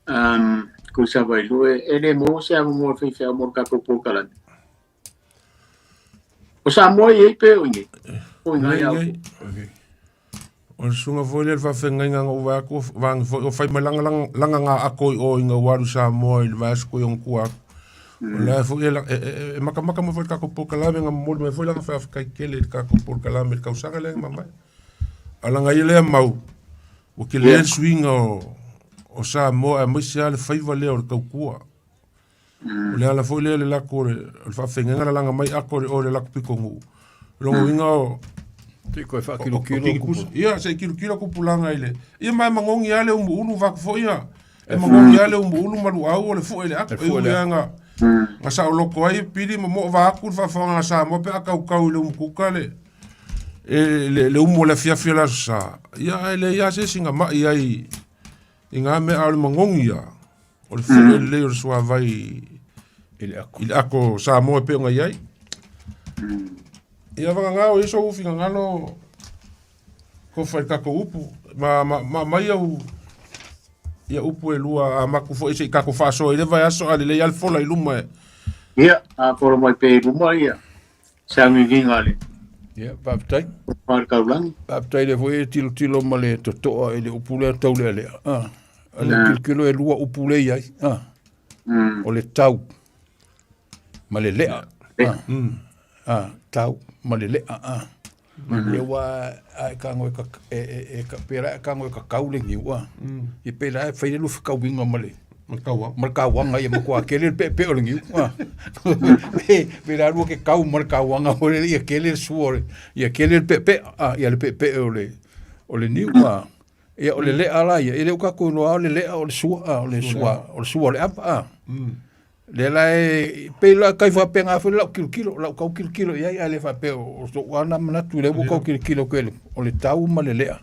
a Tuisavailuu e, e le maua se avanoa faifeau mo le tatou polokalame. O Samoa i ai pe o i nei? O i Nei, ngai au. nei. O le susuga foi lea le faafeagaiga na ou vaai atu, vaagi foi, o fai mai langa, langa, langa ngā ako i o i ngā waru Samoa i le vaiaso koe o tua atu. O la e foi e, e, e, e makamaka mai foi le tatou polokalame na momoli mai foi lana faafetai tele i le tatou polokalame i le tausaga lea na mavae. A langa ia lea mau, ua tele le suiga o, o Samoa aemaise lava le faiva lea o le tautua. O le ala foi lea le lako o le, o le faafeagaiga la laga mai ako le o le lako pitonuu. Lona uiga o Se i toe faakilokilo kupu. Ia, se i kilokilo kupulaga i le... Ia ma e magogi lava le umuulu vaku foi ia. E magogi lava le umuulu ma luau o le fue i le ako. E ui lava na, na saoloko ai pili ma moo vaku le faafofoga a Samoa pe a kaukau i le umukuka le, e, le, le umu o le afiafi o le aso Sa. Ia, ae leai lava se isi na mai ai i ngā mea a o le magogi ia. O le fue lelei o le suavai i le ako. I le ako Samoa e pei ona i ai. Ia vagana o ia sou finagalo kofa i le tatou upu ma, ma, ma aumai au ia upu e lua a maku foi se i tatou faasoa i le vaiaso a lelei a le fola i luma e Ia, a fola mai pea i luma ia se agiagiga a le Ia, faafetai. Tofa le Taulagi. Faafetai lea foi e tilotilo ma le totoa i le upu lea taulealea. Ah, a le tilotilo e lua upu lea i ai. Ah, o le tau ma le lea. Ah, ah, tau ma le lea. Ah. Ia ua a e tago e e e e pe la e tago e kakau le niu a. Ia pe la e fai le lufi kauiga ma le Ma le kauaga. Ma le kauaga ia matua kele le peepee o le niu. Pe pe la lua ke kau ma le kauaga foi lele ia kele le sua o le ia kele le peepee a ia le peepee o le o le niu a. Ia o le lea la ia, e le o tatou iloa o le lea o le sua a o le sua o le sua o le ava a. Lea la e pei la kai faapena foi lau tilotilo, lau tau tilotilo i ai, ae le faapea o so'u lava na manatu lea ua tau tilotilo atu i o le tau ma le lea.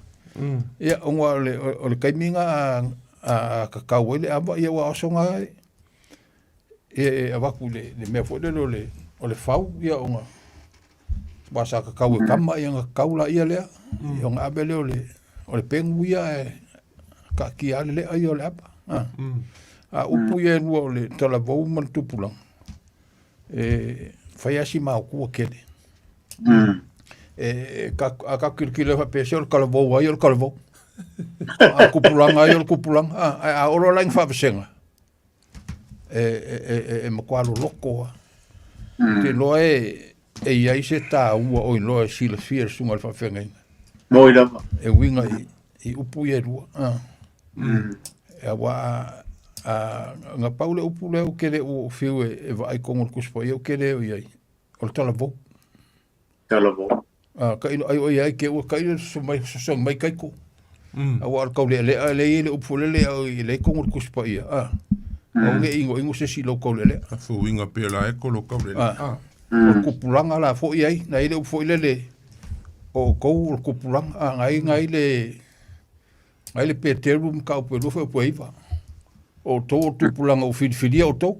Ia ona o le o le taimi na a kakau ai le ava ia ua oso na ia e avatu i le le mea foi lele o le o le fau ia ona aua sa kakau e tama ia ona kakau laia lea ia ona ave lea o le o le pegu ia ae taatia lava le lea ia o le ava. A o upu ia e lua o le talavou ma le tupulaga, e fai lava si maotua tele. E, a tatou tilotilo faapea se o le talavou lava ia o le talavou. A o le tupulaga lava ia o le tupulaga. Ae a oo loa la i ni faavasega, e, e, e, e matua loloto lava. Ou te iloa e, e i ai se taua o iloa e silafia e le susuga i le faafeagaiga. Moi lava. E uiga i, i upu ia e lua. Aua a, a, na pau le upu lea ou te le o fiu e, e vaai tonu i le Tusi Paia ou te le o i ai, o le talavou. Talavou. A, tailo ai o ia ai ke ua tailo soso mai soso mai kaiko. Aua o le taulealea lea e i ai le upu foi lele e leai tonu i le Tusi Paia. A, aua ne i inoino se isi i lou taulealea. A fuinga pe la e ko lo taulealea. A, o le tupulaga la foi ai, na i ai le upu foi lele o outou o le tupulaga. A, na i ai le na i le Peteru ma mataupu e 2 fuaiupu e 9. O outou o le tupulaga ua filifilia outou.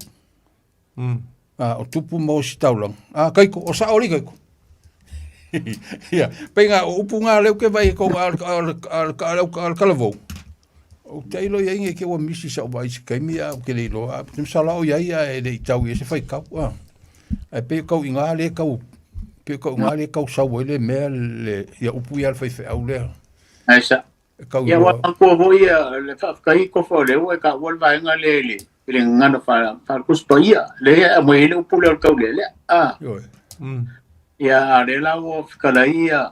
A, o tupu ma ositaulaga. A, Kaiko, o sao alii Kaiko. Ia, pei nga o upu nga lea ou te vaai ai kou a o le a le a le a le a le talavou. Ou te iloa i ai nei te ua misi sau vaai i se taimi ae ou te le iloa. Ou te masalo o i ai ae le i tau i ai se faitau. A. Ae pei o tau i ina lea e tau pei o tau i ina lea e tau sau ai le mea le ia upu ia a le faifeau lea. Ae sa. E tau Ia, iloa. ua manatua foi le faafetai Tofa o lea ua e taua le vaega lea i le i le gagana faale-Tusi Paia, lea e aumai ai le upu lea o le taulealea. A. Ioe. Ia, a o lea la ua fetalai ia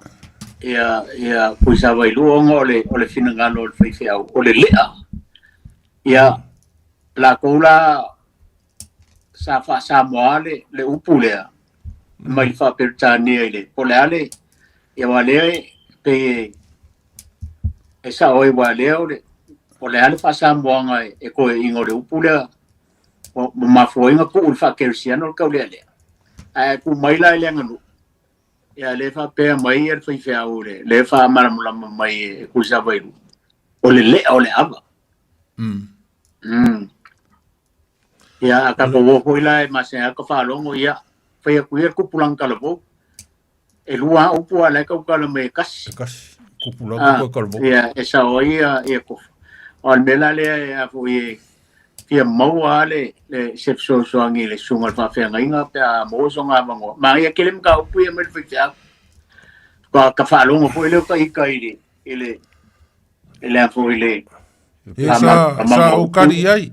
ia ia Tuisavailua ona o le o le finagalo o le faifeau, o le lea. Ia, latou la sa faa-Samoa le le upu lea mai le faa-Peretania i le po o le a le ia aua lea e pei e E sao ai aua lea o le o le a le faasamoaga e toeaiina o le upu lea ua mafua ai ona tuu i le faakerisiano le taulealea. Ae tu mai la i le aganuu, ia lea e faapea mai le faifeau lea e faamalamalama mai e Tuisavailuu, o le lea o le ava. Ia, a tatou o foi la e masani lava ka faalogo, ia, fai atu ia le tupulaga talavou. E lua lava upu a o la e tautala mai e tasi. E tasi. Tupulaga toe talavou. Ia, e sao ai ia, ia Tofa. O le mea la lea e a foi e fia maua lava le, le, se fesoasoani i le susuga i le faafeagaiga pe a maua sona avanoa. Manaia tele mataupu ia mai le faifeau. Faatoa ta faalogo foi lea o ta ita i le, i le, i le a foi i le, Ia sa, sa ou kali i ai.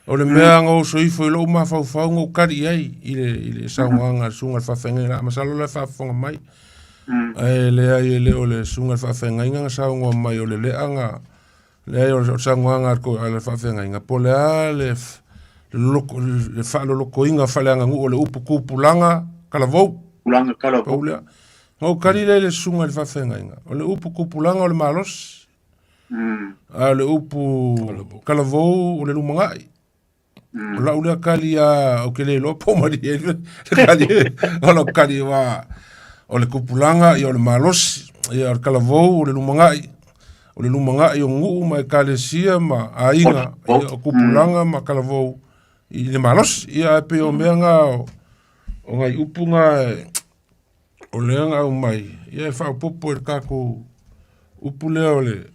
O le mea na oso ifo i lou mafaufau na ou kali i ai i le, i le saunoaga a le susuga i le faafeagaiga. La, masalo o la e faafofoga mai. Ae leai e le o le susuga i le faafeagaiga na saunoa mai o le lea na, leai o le saunoaga a le faafeagaiga, po o le a le, loloko, le faalolokoina faaleaganuu o le upu tupulaga talavou. Tupulaga talavou. Pau lea. Na ou kali lea i le susuga i le faafeagaiga, o le upu tupulaga o le malosi. A o le upu talavou o le lumanai. O lau lea kali a ou te le iloa po o malie le kali o lau kali aua o le tupulaga ia o le malosi, ia o le talavou o le lumanai, o le lumanai o nuu ma ekalesia ma aiga, ia o tupulaga ma talavou i le malosi. Ia ae pei o mea na o nai upu na o lea na aumai, ia e faaopoopo i le tatou upu lea o le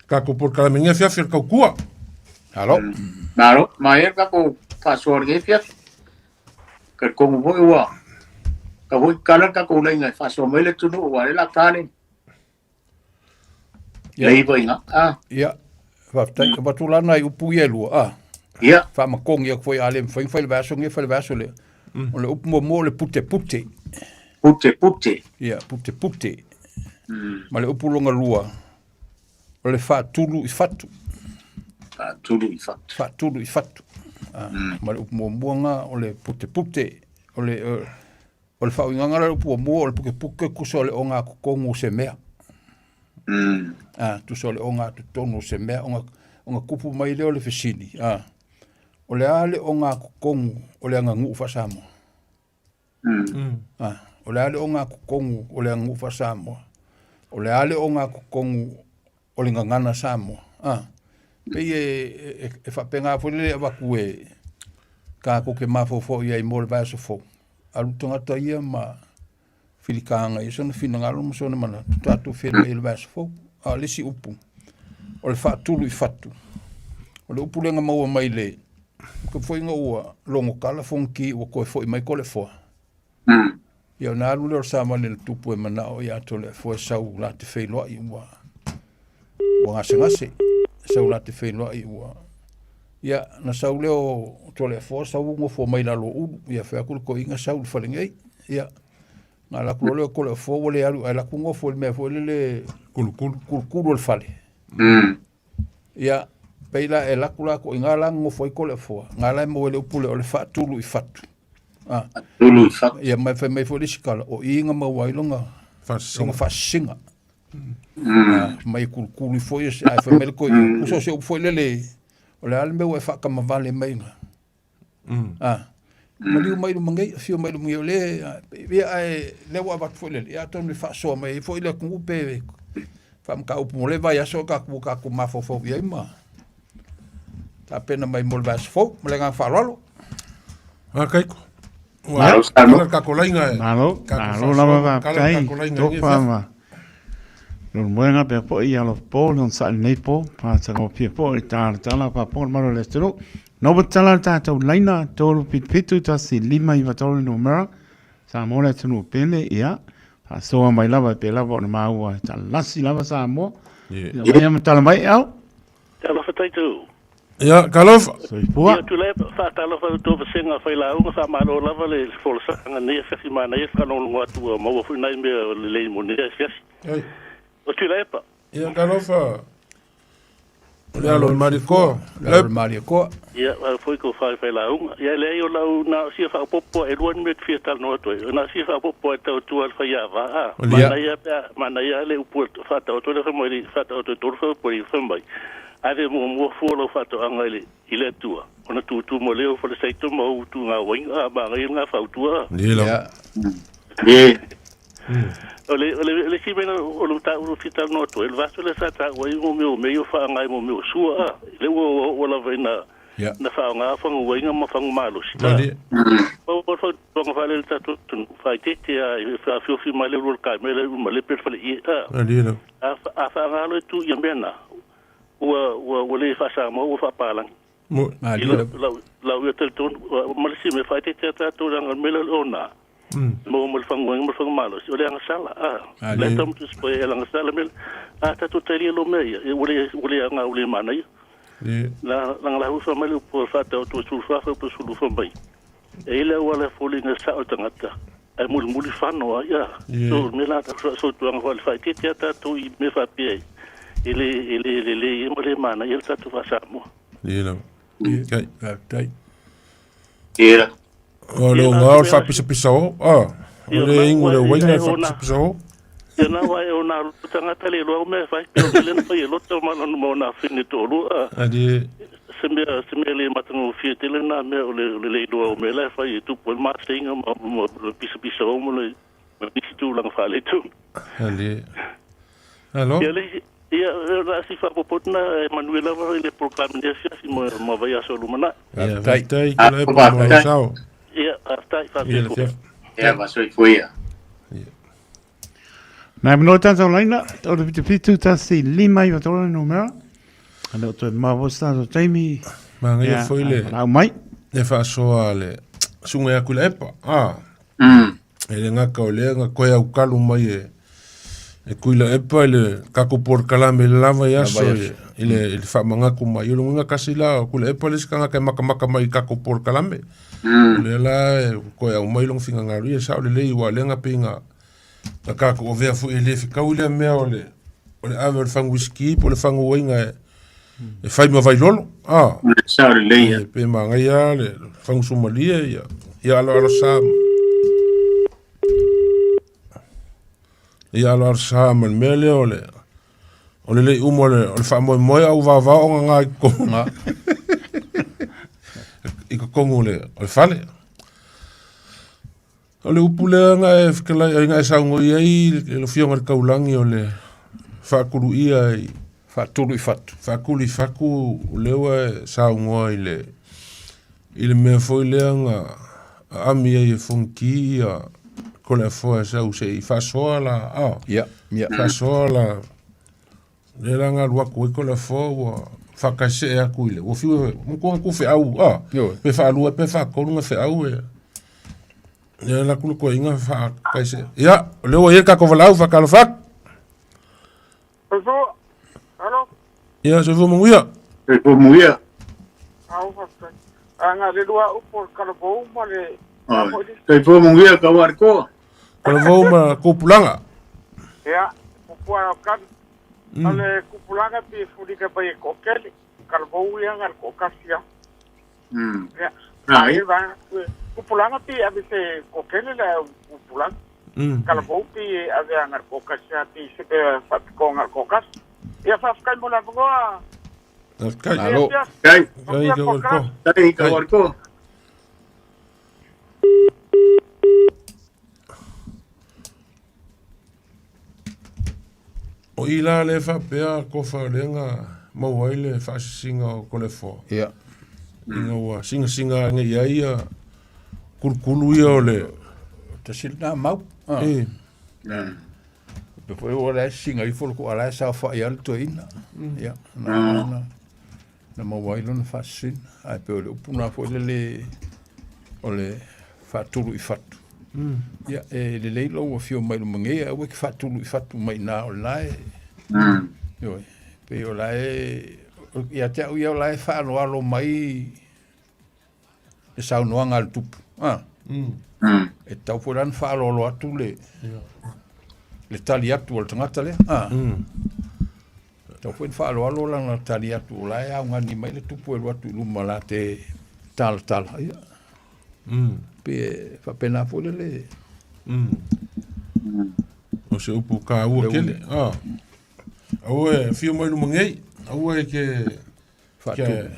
tatou polokalame i lenei afiafi o le tautua. Malo. Malo, manaia le tatou faasoa i lenei afiafi. Talitonu foi ua tau foi tatala le tatou laina e faasoa mai le atunuu aua o lea o le a ta le 9 i ina. Ah. Ia, faafetai. Avatu la nai upu ia e lua. Ah. Ia. Faamatogi atu foi a le mafai ona fai i le vaiaso lenei, fai i le vaiaso lea. O le upu muamua o le putepute. Pute pute. Ia, pute pute. Ma le upu lona lua, o le faatulu i fatu. Faatulu i fatu. Faatulu i fatu. Ah, ma le upu muamua na o le pute pute. O le, o le faauigaga la o le upu muamua o le pukepuke tusa o le ogatotonu o se mea. Ah, tusa o le ogatotonu o se mea, ona, ona tupu mai lea o le fesili. Ah, o le a le ogatotonu o le aganuu faa-Samoa? Ah, o le a le ogatotonu o le aganuu faa-Samoa? O le a le ogatotonu o le gagana Samoa? Ah, pei e, e, e faapena foi lele avatu e tatou te mafaufau i ai mo le vaiaso fou. Alu tagata ia ma filikaga i sona finagalo ma sona manatu, tatou feiloai i le vaiaso fou. A o le isi upu, o le faatulu i fatu. O le upu lea na maua mai le ka foi ina ua logotala Fonoti ua toe foi mai Toleafoa. Ia ona alu lea o le savali a le tupu e manao ia Toleafoa e sau la te feiloai ua ua gasegase. Sau la te feiloai ua ia na sau lea o Toleafoa sau nofo mai lalo o ulu. Ia fai atu le toeaina sau i le fale nei. Ia na alu atu loa lea o Toleafoa ua le alu ae alu atu nofo i le mea foi lele Kulukulu. kulukulu o le fale. Ia, pei la e alu atu la i ina la nonofo ai Toleafoa, na la e maua ai le upu lea o le faatulu i fatu. Ah. Faatulu i fatu. Ia, ma e fai mai foi le isi tala, o i na maua ai lona lona faasisiga. Ah, mai e kulukulu ifo ia, ae fai mai le toeaina, tusa o se upu foi lele, o le a le mea ua e faatamavale mai ina. Ah, maliu mai luma nei, afio mai luma nei, o le, ia, ae lea ua avatu foi lele, ia atonu e faasoa mai ai foi le atunuu pe faamataupu mo le vaiaso o tatou, tatou mafaufau i ai ma tapena mai mo le vaiaso fou. Ma le agaga faaaloalo. A Kaiko. Ua kala le tatou laina e. Malo, Tatou malo lava faasoa, kala le faafetai tatou laina i lenei Tofa afiafi. ma Lolomoega pea foi i alofa po le onosai lenei po matagofie foi le talatala faafofoga le malu o le atunuu. Na ua tatala le tatou laina 377 1593 le numera Samoa le atunuu pele ia faasoa mai lava e pei lava ona maua e talasi lava Samoa. Ia maia ma tala mai au. Talofa taitou. Ia, talofa. Soifua. Ia Tuilaepa, faatalofa i tou vasega failauga, faamalo lava le folasaga nei afiafi manaia le faalogologo atu ua maua foi nai mea lelei mo nei afiafi. Ai. O Tuilaepa. Ia, talofa. O le alo o le Malietoa. Le alo o le Malietoa. Ia, au foi kou faifailaauga. Ia, leai o lau na o sia faaopoopo e lua ni mea e te fia talanoa atu ai. O na o sia faaopoopo e tau atu a le faiava, a. Manaia pe a, manaia le upu e faataoto le fai mai, faataoto e tolu fai mai, fai mai. Ave muamua fua lau faatoaga i le, i le Atua, ona tutu ma lea o Falesaito ma ou tugauaiga, a manaia lena fautua. Ia. Ye. O le, o le, o le isi mea o le mataupu e fia talanoa atu ai, o le vaiaso lea sa taua ai mo mea o mea ia o faaaoga ai mo mea o sua, a. Lea ua oo lava ina, Yeah. na faaaoga faguaiga ma fagu malosi, a. Malie. Pau o le fautuaga faale i le tatou atunuu, faaeteete lava e faaofiofi mai le ulu o le kamela i Umalepe le faleie, a. Malie lava. A, a faaaoga loa e tu ia mea na, ua, ua, ua le faa-Samoa ua faa-Palagi. Mo. I Malie lau, lava. lau, lau ia talitonu, ma le isi mea, faaeteete lava tatou leaga o le mea lea o le ona, maua ma le faguaina ma le fagumalosi, o le agasala. A, Malie. la e tau matu e agasala mea, a tatou talia lo mea ia, ua le, ua le aga, ua le manaia. Ie. La, langa la hufa mai le upu faataoto e sulufa fa upu sulufa mai. E i le auala e foliga e sao le tagata, ae mulimuli fano ai, a. Ie. So, me la ta so tuanga fa le faaeteete a tatou i mea faapea ai. E le, e le lelei ai ma le manaia le tatou faa-Samoa. Ie lava. Ie. Kai. Faafetai. Ia. O le Ia, oga o le na faapisapisa o. A. O Ia, le na igu ua le e uaina e e ona. faapisapisa o. Ia na ua e ona alu tagata le iloa au mea e fai. Pe o mea lea na fai e Lota ma lona ma ona afine toalua. A. Alie. Se mea, se mea le matagofie tele lena mea o le, o le le iloa o mea la e fai e tupu ai le maseiga ma, ma le pisapisa o ma le, ma nisi tulaga faaletonu. Alie. Alo. Ia le isi, ia, o le a si faaopoopo na e manuia lava i le polokalame nei afiafi ma, ma vaiaso o lumanai. Ia, Faafetai. faafetai Tuilaepa mo lou sao. Ia, faafetai, Ia faafetai le foi. afiafi. Ia, faasoifua ia. Ia. Nai manoa tatou laina, 377 1 5 9 3 le numera. A le o toe mamao foi se tatou taimi. Manaia Ia, foi le lau mai. le faasoa a le susuga ia Tuilaepa. A. E le gata o lea na toe aukalu mai e e Tuilaepa i le tatou polokalame i le la vaiaso i i le i le faamanatu mai. O le uiga tasi la o Tuilaepa le isi tagata e matamata mai i tatou polokalame. O lea la e toe aumai lona finagalo, ia e sao lelei aua o lea na pei na na tatou avea foi e le fetaui lea mea o le o le ave o le fagu uisiki po o le fagu uaina e, e fai ma vailolo. Ah, Sao lelei. E pe manaia le fagu sumalie ia ia aloalo sa ia aloalo sa ma le mea lea o le o le lei uma o le, o le faamoemoe au vaovao o gagā i totonu i totonu o le, o le fale. O le upu lea na e fetalai ai na e saunoa i ai le Afioga i le Taulagi o le faatuluia i Faatulu i fatu. Faatulu i fatu o lea ua e saunoa i le i le mea foi lea na aami ai e Fonoti ia Toleafoa e sau se i faasoa la a Ia, ia. Faasoa la lea la na alu atu ai Toleafoa ua faakaesee atu i le ua fiu e matua na tuufeau a Ioe. pe faalua pe faatolu na feau e lea la atu le toeaina faakaesee. Ia, o lea ua i ai le tatou valaau faatalofa atu. Soifua. Alo. Ia, soifua manuia. Soifua manuia. Au faafetai. A na le lua upu o le talavou ma le Soifua manuia ka wa ko. Talavou ma kupulaga. Ia, pupua au kani. O le kupulaga pi fulika pai e kokele. Talavou ia na le kokasi ia. Ia. Ai. Va, kupulaga pi ave se kokele la kupulaga. Talavou pi ave a na le kokasi ia pi se pe fapikonga le kokasi. Ia faafetai mo le avanoa. Faafetai. Malo. Kai. Kai ka wa ko. Kai ka wa ko. O i la le faapea kofa o lea na maua ai le faasisiga o Toleafoa. Ia. Ina ua singasinga ane i ai ia kulukulu ia o le Tasi lena mau. Ah. E. Pe foi o la singa ifo le ko ala sa fa ia le toeina. Ia. Na na na maua ai lona faasisina. Ae pei o le upu lena foi lele o le faatulu i fatu. Ia, e lelei lou afio mai luma nei, ae aua e te faatulu i fatu mai i ina o lena e. Ioe, pei o la e, ia te au ia o la e faaaloalo mai le saunoaga a le tupu. Ah. E tatau foi la ona faaaloalo atu le, le tali atu a le tagata lea. Ah. E tatau foi ona faaaloalo lana tali atu o la e augani mai le tupu e alu atu i luma la te talatala. Ia. Pe faapena foi lele. O se upu kāua tele. Ah. Aua e afio mai luma nei, aua e ke Faatulu.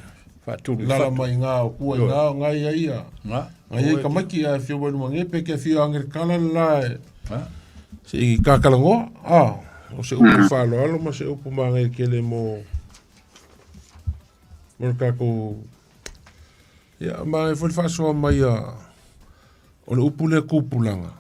Faatulu i lala fatu. mai ngā o kua i ngā o ngai ai ia. Nga. Ngai ai kamaiki a afio mai luma nei, pe ke afio angelikala le la e Ha? se i kākalangoa. Ah. O se upu whaaloalo ma se upu māngai kele mo mo le kākou. Ia, ma e foi le faasoa mai a o le upu lea kupulaga.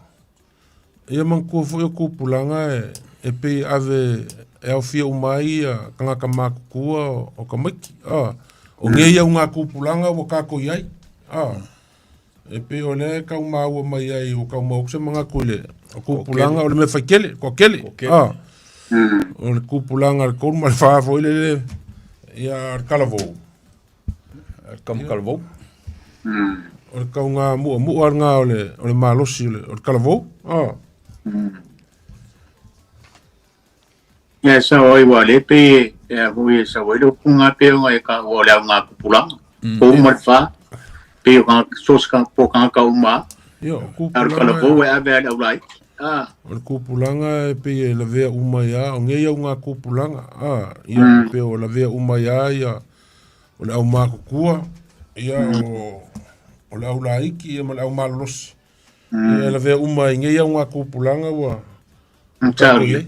Ia manatua foi o kupulaga e, e pei ave e aofia uma ai ia tagata matutua o, o tamaiti. Ah, o nei au ngā kupulaga ua kākou i ai. Ah, e pei o lea e tau maua mai ai ua tau maua atu se manatu i le o kupulaga o le mea faitele, toatele. Ah, o le kupulaga a le 3 ma le 4 foi lele ia le talavou. Kamakalavou. O le tauga mu'amu'a lena o le, o le malosi o le, o le talavou. Ah. Ia sao ai ua le pe e a hui e sao ai le upu ngā pe o ngā e ka ua o le au ngā kupulaga. Po uma le wha, pe o ngā sos ka po ka ka uma. Ia, o A le kupulaga talavou e ave a le au lai. Ah. O le kupulaga e pei e lavea uma ai a, o nei au ngā kupulaga. Ah, ia, pe o lavea uma ai a ia o le au matutua, ia o, o le au laiti ia ma le au malolosi. Ia e lavea uma ai nei au ngā kupulaga ua Sao tatou i le. ai.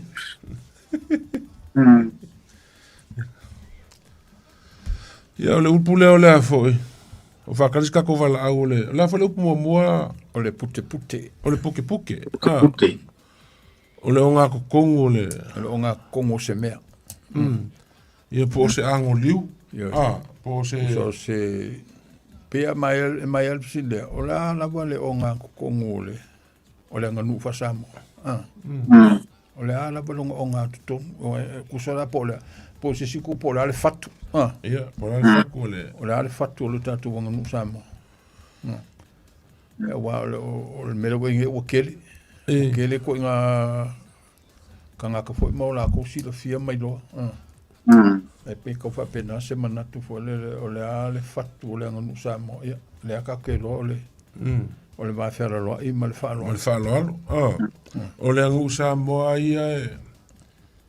Ia o le upu lea o le a foi. O whakaris ka ko valaau o le, o le a foi le upu muamua O le putepute. o le pukepuke. Ah, Pute. o le o ngā kokongu o le, O le o ngā kokongu o se mea. ia po o se ango liu. Ia. Ah, po o se So se pea mai e mai al lea. O la lava le o ngā kokongu o le o le aganuu faa-Samoa. Ah. O le a lava longa o ngā totonu. O e kusa la po o le po o se siku po o le a le fatu. Ah. Ia, po o le a le fatu o le O le a le fatu o le tatou aganuu Samoa. Aua o le, o le mea lea ua i ai ua tele. Ua tele ituaiga tagata foi ma o latou silafia ma iloa. E pei tau faapena se manatu foi lele, o le a le fatu o le aganuu Samoa, ia, lea tatou te iloa o le, o le va fealaloai ma le faaaloalo. Ma le faaaloalo. O le aganuu Samoa ia e,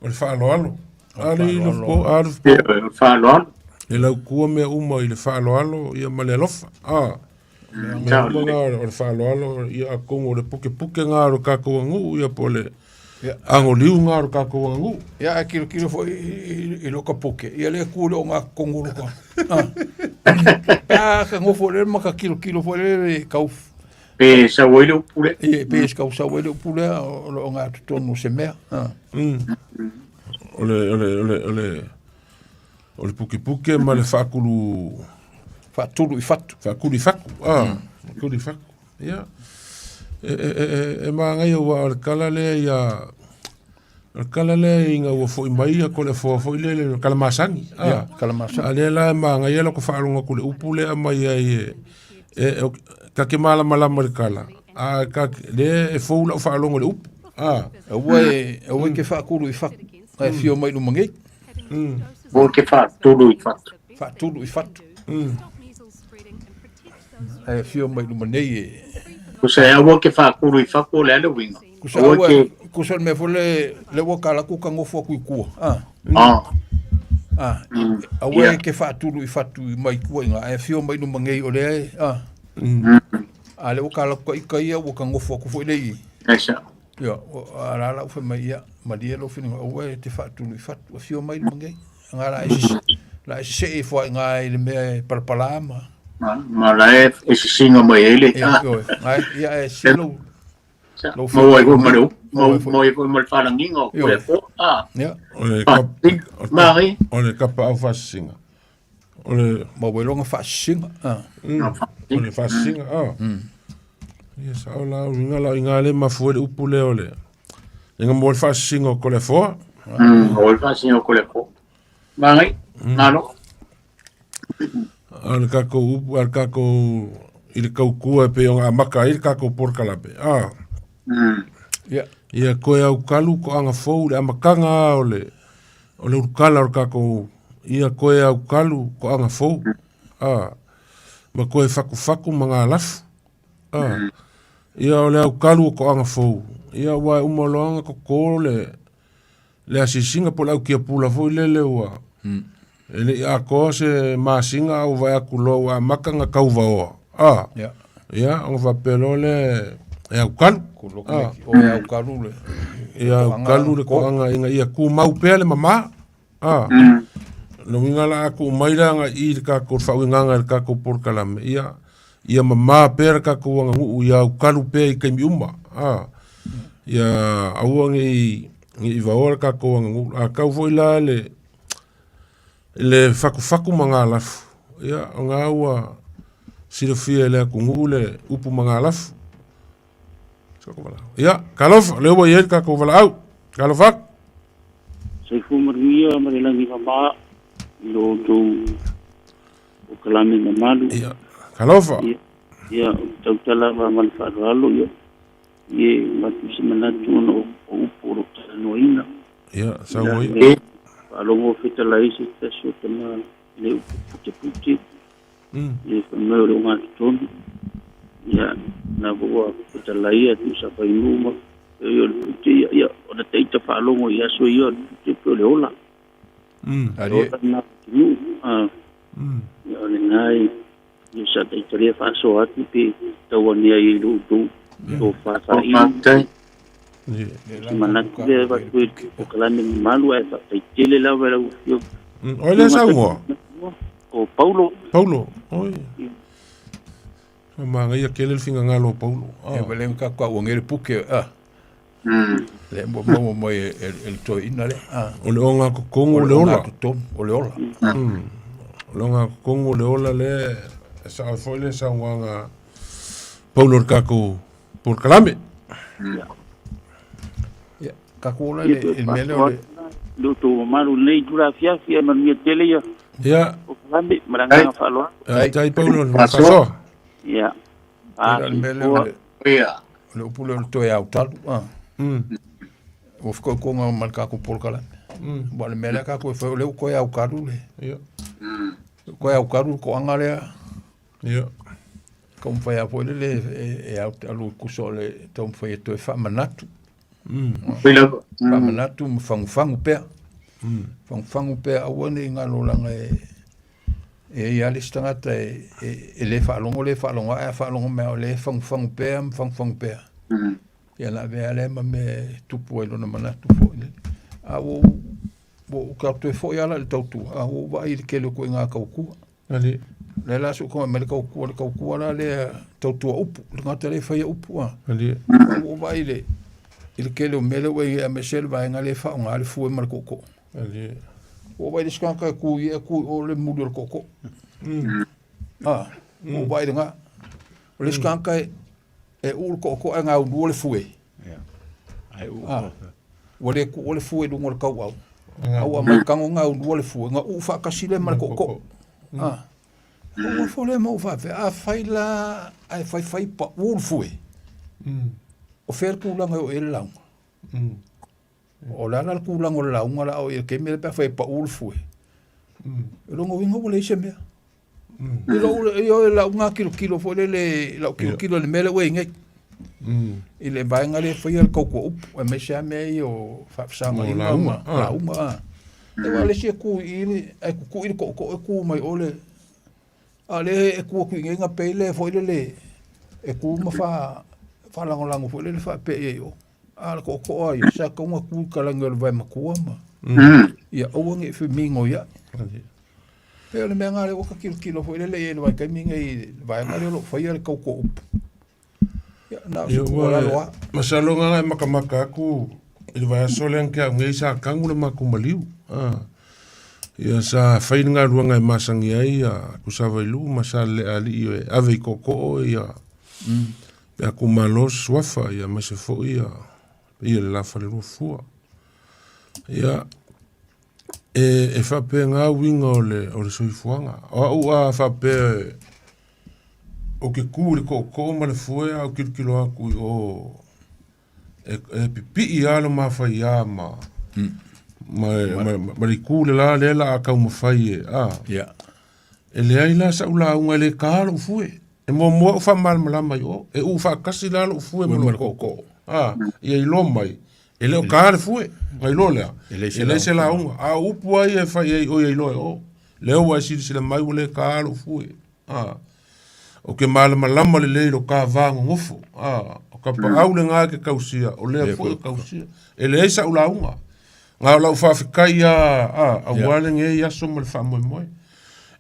o le faaaloalo. Ale i lofo, a lofo. O le faaaloalo. E lautua mea uma i le faaaloalo ia ma le alofa. Mea uma na o le faaaloalo ia atonu o le pukepuke na o le tatou aganuu ia po o le agoliu na o le tatou aganuu. Ia ae tilotilo foi i lota puke, ia lea tu i le ogatotonu o lota. Pe a ta nofo lea ma ta tilotilo foi lele tau Pe sau ai le upu lea. Ia, pe tau sau ai le upu lea o le ogatotonu o se mea. O le, o le, o le, o le, o le pukepuke ma le faatulu faatulu i fatu faatulu i fatu ah faatulu i fatu ia e e e e manaia ua o le tala lea ia o le tala lea ina ua foi mai ia Toleafoa foi lele o le tala masani ah tala masani a lea la e manaia lota faalogo atu i le upu lea e aumai ai e e ta te malamalama i le tala a ta lea e fou lau faalogo i le upu ah aua e aua e te faatulu i fatu ae afio mai i luma nei. Mo te faatulu i fatu. Faatulu i fatu. Ae afio mai luma nei e. Kusa e aua ke faatulu i fatu o le a le uiga. Kusa aua ke... Kusa le mea foi le, le ua kala ku ka ngofo aku i kua. Ah. Ah. Ah. Aua e ke faatulu i fatu i mai kua inga. Ae afio mai luma nei o lea e. Ah. A le ua kala ku ka ika ia ua ka ngofo aku foi le i. Esa. Ia, a la lau fai mai, ia, malie lou finagalo, aua e te faatulu i fatu, afio mai luma nei. Nga la e la e sesee ifo ai nga i le mea e palapala ma. Ma la e e sisiga mai ai le Ia, ioe, nga ia e se lou lou Maua ai foi ma le maua ai foi ma le faalagiga o Ioe. Ah. Ia. O le kap, Mari. o le kapaau faasisiga. O le maua ai loga faasisiga. Ah. O le faasisiga, ah. Ia sao la uiga la uiga le mafua le upu lea o le Inga mo le faasisiga o Kolefoa. O le faasisiga o Kolefoa. Magai, malo. A le tatou upu, a le tatou i le taukua e pei ona amata ai le tatou polokalame. Ah. Ia. Ia koe aukalu toaga fou le amataga o le o le ulukala o le tatou ia koe aukalu toaga fou. Ah. Ma koe fatufatu ma galafu. Ah. Ia o le aukalu o toaga fou. Ia ua e uma loa ona toto le le asiasiga po o le autiapula foi lele ua e le i atoa se masina a ua vaai atu loa ua amata ona tauvaoa. Ah. Ia. Ia ona faapea loa lea e aukalu. Ah. O e aukalu le. Ia aukalu le toaga ina ia tumau pea le mamā. A, lona uiga la a tuu mai la agai i le tatou faauigaga i le tatou polokalame, ia, ia mamā pea le tatou aganuu, ia aukalu pea i taimi uma, a, ia aua ne i, ne i vaoa le tatou aganuu. A tau foi la le, le fatufatu magalafu, ia, o lena ua silafia e le atunuu le upu magalafu. Ia, talofa, lea ua i ai le tatou valaau. Talofa atu. Soifua manuia ma le lagi mama i lo outou polokalame mamalu. Ia, talofa. Ia, ia, ou te tautala lava ma le faaaloalo, ia, ia e avatu se manatu ona o upu o lo o talanoaina. Ia, saunoa ia. Faalogo fetalai se tasi o tama i le upu putepute. Ia fai mai o le ogatotonu, ia, na foi ua fetalai ia Tusa Fainuu ma pei o le pute ia, ia, ona taita faalogo i aso ia o le pute pei o le ola. O le ola lena o atunuu. A, ia, o lena e, ia sa taita lea faasoa atu pe tau ane ai i lo outou tofa saili. Se manatu lea e avatu ai le polokalame mamalu ae faafetai tele lava i lau Afioga. O ai lea saunoa? O Paulo. Paulo, oi. Manaia tele le finagalo o Paulo. E wale ka ka ua ngere puke a. Le mo mo mo e e le toeaina le. O le ogatotonu o le ola. O le ola. O le ogatotonu o le ola le e sao foi le saunoaga Paulo i le tatou polokalame. Ia, tatou ola i le mea lea o le Lo outou mamalu i lenei itula afiafi, ae manuia tele ia Ia. polokalame ma le agaga faaaloalo. Faafetai Paulo i le faasoa. Ia. A le mea lea o le, Ia. o le upu lea o le toe autalu. A. Ua fekoikoga ma le tatou polokalame. Aua o le mea lea tatou e fai, o lea ua toe aukalu le, Ia. toe aukalu le toaga lea. Ia. Taumafai lava foi lele e autalu e tusa o le taumafai e toe faamanatu. Pei lava. Faamanatu ma fagufagu pea. Fagufagu pea aua ne i galo leaga e e i ai lava le isi tagata e, e, e le faalogo le faalogo ae a faalogo mai lava o lea e fagufagu pea ma fagufagu pea. Ia ona avea lea ma mea e tupu ai lona manatu foi lele. A ua ou, ua ou tau toe foi lava la i le tautua, a ua ou vaai i le tele o ituaiga tautua. Ali. Lea la suu mai le tautua, le tautua la lea tautua upu, le tagata lea e faia upu a. Ali. A ua ou vaai i le, i le tele o mea lea ua i ai aemaise le vaega lea e faaaoga le fue ma le tootoo. Ali. Ua ou vaai i le isi tagata e tu i e tu i o le muli o le tootoo. A, ua ou vaai i lena. O le isi tagata e, e uu le tootoo ae gaulua le fue. Ai uu. A, ua le tuua le fue i luga o le tauau. A ua aumai tago gaulua le fue, ona uu faatasi lea ma le tootoo. A, ona ou nofo lea ma ou faapea, afai la ae faifai pau le fue, o fea le tulaga e oo i ai le lauga? O le a la le tulaga o le lauga la a oo i ai i le taimi lea pe afai e pau le fue? O lona uiga ua leai se mea. I lou, ioe, lau na tilotilo foi lele, lau tilotilo i le mea lea ua i ai nei. I le vaega lea e faia le tautua upu, aemaise lava mea ia o faafesagaiga ma lauga. A. Aua o le isi e tu i i, ae tutui le tootoo e tu mai o le, a o lea e tu atu i inei ona pei lea foi lele, e tu ma faalagolago foi lele faapea i ai i o. A o le tootoo lava ia, sa tatau ona tu i talaane o le vae matua ma, ia aua ne i femigoi ai. Pei o le mea lena lea ua ta tilotilo foi lele i ai i le vaitaimi lenei i le vaega lea o lo o faia le tautua upu. Ia, na o se tuualalo lava. Masalo na e makamaka atu i le vaiaso lea na tea atu nei sa tagu le matou maliu. Ia sa fai le galuega e masani ai ia Tusavailu ma Saleleaalii e ave i tootoo ia pe a itumalo suafa ia aemaise foi ia le la Faleluafua. Ia E faapena uiga o le soifuaga. O au a faapea ou te tu i le tootoo ma le foe ae ou tilotilo atu i o e pipii lava le mafaia ma le itu le la lea o le a taumafai e a. E leai la sau lauga e le ta lou fue. E muamua ou faamalamalama i o, e uu faatasi la lou fue ma lou tootoo. A, ia iloa mai, e le o ta le fue, ona iloa lea, e leai se lauga. A o upu lava ia e fai ai o ia iloa e o, lea ua e silasila mai ua le ta lou fue. A, ou te malamalama lelei i lo ta va nonofo. A, o tapaau lena e te tausia, o lea foi e tausia. E leai sau lauga. Na o lau faafetai lava a, aua lenei aso ma le faamoemoe.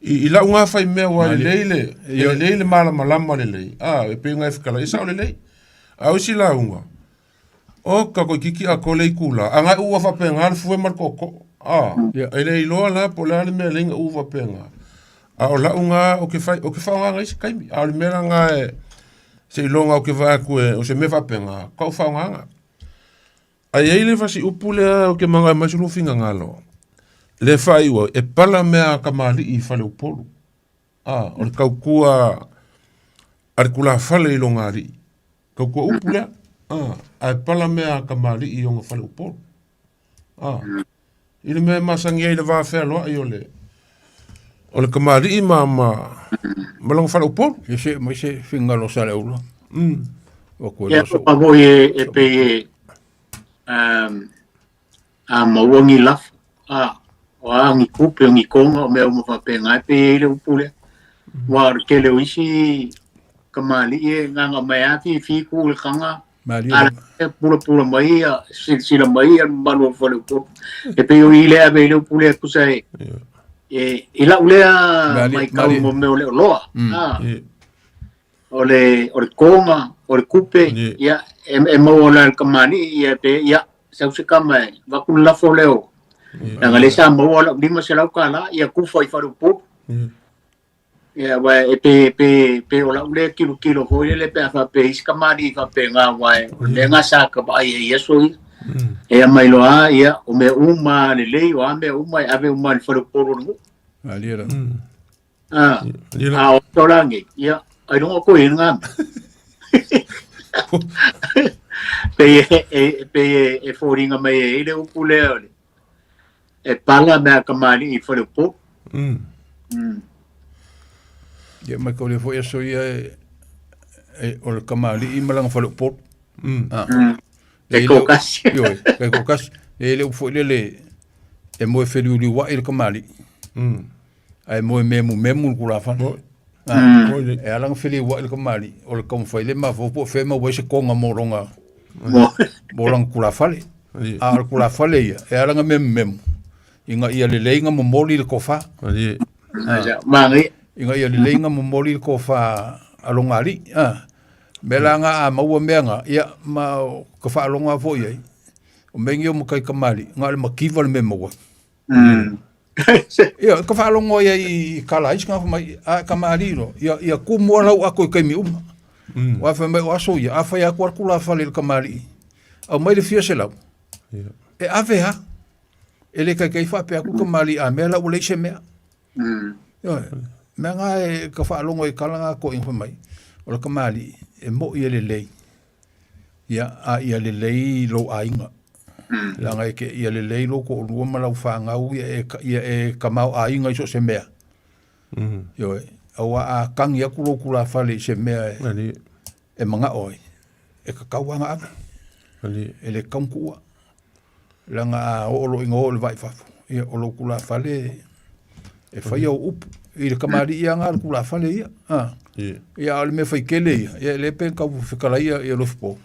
I, i lau gā faimea ua lelei le, e lelei le malamalama lelei, a, e pei ona e fetalai, e sao lelei. A o isi lauga, o ka toeitiiti atoa le itula, a na uua faapena le fue ma le tootoo. A, e le iloa la po o le a le mea e alai ona uua faapena. A o lau gā, ou te fai, ou te faaaogaina i isi taimi. A o le mea la lena e, seiloga ou te vaai atu e, o se mea faapena, faatoa ou faaaogaina. Ae i ai le fasi upu lea ou te manao e aumai so lua finagalo, lea e faaiu ai, e pala mea a kamali'i i Faleupolu. A, o le tautua a le tulafale i lona alii. Tautua upu lea. A, ae pala mea a kamali'i i ona Faleupolu. A, i le mea e masani ai i le va fealoai o le o le kamali'i ma ma ma lona Faleupolu. Ia se aumai se finagalo o Saleaula. Ua koe Ia, loa sou. pa foi e pei e a maua ni lafo, a, o a ni tupe, o ni koga, o mea uma faapena, e pei e i ai le upu lea. Aua o le tele o isi kamali'i e gaga mai lava fifi tu i le taga, Malie a lava. la e pulapula mai ia, silasila mai ia le mamalu o le faleupolu. E pei o i lea e ave ai le upu lea e tusa e, e, i lau lea Malie, matau malie. mo mea o le oloa. A, o le o le koga, o le tupe, ia, e, e maua loa e le kamali'i, ia, pe, ia, sau se kama e avatu le lafo lea o, leaga lea sa maua lau $500, ia tufa i faleupolu. Ia, aua e pe, pe, pe o lau lea tilotilo foi lele pe a faapea i isi kamali'i faapena, aua e, o le mea lena sa ta vaai ai i aso ia. E aumai loa lava, ia, o mea uma lava lelei, o a mea uma e ave uma i le faleupolu o le nuu. Malie lava. A, a o aso la nei, ia, ailoga o toe i ai lena mea. Pei e, pei e, e foliga mai e ai le upu lea o le e pala mea kamali'i i Faleupolu. Ia mai kau le foi aso ia e, e o le kamali'i ma lana faleupolu. Ah. E E le- kokasi. Ioe, kai kokasi. E le upu foi lele e moe feliuliua'i le kamali'i. Ae moe memumemu le tulafale. Ah, E ala ona feliua'i le kamali'i, o le taumafai le mafaufau po o fea e maua ai se toga mo lona mo lana tulafale. A o le tulafale ia, e ala ona memumemu, ina ia lelei ona momoli le tofa. Manaia. Ina ia lelei ona momoli le tofa a lona alii. Ah. Mea la na a maua mea na, ia, ma o ka faalogo lava foi i ai, o mea nei o matai kamali'i, na o le mativa le mea e maua ai. Ia, ka faalogo ai i kala ai sina mai a kamali'i loa, ia ia tumu lava lau ato i taimi uma. Aua fai mai o aso ia, a fai atu lava le tulafale i le kamali'i, aumai le fia selau, e ave lava. E le taitai faapea atu le kamali'i a mea la ua leai se mea. Ioe. Mea na e ka faalogo i kala na toeaiina fai mai, o le kamali'i e mo'i e lelei, ia, a ia lelei lou aiga. Leaga e te, ia lelei lou toalua ma lau fanau, ia e, ia e tamaoaiga i so o se mea. Ioe. Aua a tagi atu lou tulafale i se mea e, e manao ai, e tatau lava ona ave. E le tatau ona tuua. Leaga a oo loa ina oo le vaa i fafo, ia o lou tulafale e faia ou upu. I le kamali'i lava lena le tulafale ia. A. Ia a o le mea faitele ia, ia e le pe tau fetalaia ia Lofipo.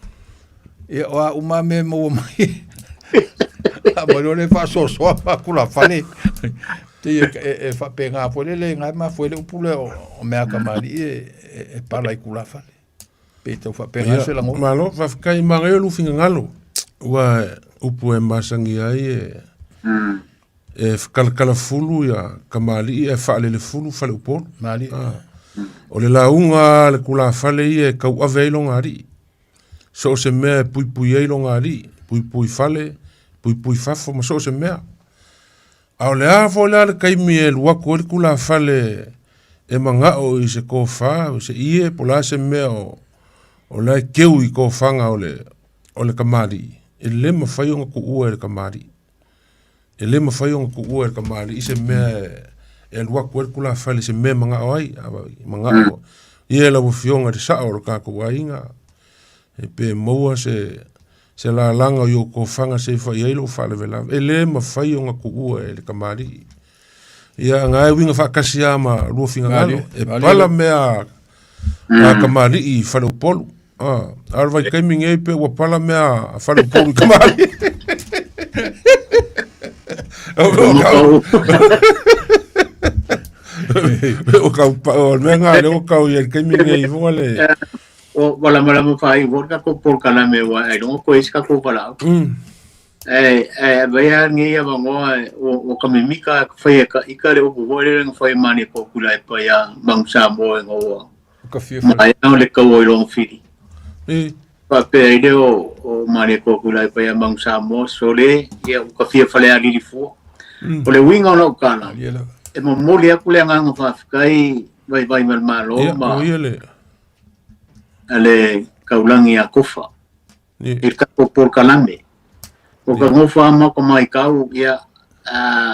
Ia o a uma lava mea e maua mai, aumai loa lea faasoasoa ma tulafale. Pei e faapena foi lele na e mafua ai le upu lea o mea a kamali'i e pala i tulafale. Pei tau faapena se lagona. Malo, faafetai manaia lou finagalo. Ua upu e masani ai e e fekalakalafulu ia kamali'i ae faalelefulu faleupolu. Malie. O le lauga a le tulafale ia e tauave ai lona alii. So o se mea e puipui ai lona alii, puipui fale, puipui fafo ma so o se mea. A o le a foi la le taimi e alu atu ai le tulafale e manao i se tofa, o se ie, po o le a se mea o, o la e keu i tofaga o le, o le kamali'i, e le mafai ona tuua e le kamali'i. E le mafai ona tuua e le kamali'i se mea e, e alu atu ai le tulafale i se mea e manao ai, manao ia lau Afioga i le sao o le tatou aiga, e pe maua se se lalaga o i ou tofaga se i fai ai lou faalavelave. E le mafai ona tuua e le kamali'i. Ia, na e uiga faatasi lava ma lua finagalo. E pala mea a kamali'i i Faleupolu. A o le vaitaimi nei pe ua pala mea a Faleupolu i kamali'i. O kau pa o le mea ngā le o kau i le taimi nei fua le. O malamalama faaiu foi le tatou polokalame aua ailoga toe i ai se tatou valaau. Ae ae avea lava lenei avanoa ua ka mimika a faia e ka ika le upu foi lele na fai e Maniapoto Tuilaepa iā Manu Samoa ina ua maea le taua i lona fili. Faapea ai lea o Maniapoto Tuilaepa iā Manu Samoa, sole, ia ua ka fia falealili fua. O le uiga o lau tala, e momoli atu le agaga faafetai vaivai ma le Malo ma a le taulagi a Tofa i le tatou polokalame. O ka nofo lava ma ka maitau, ia,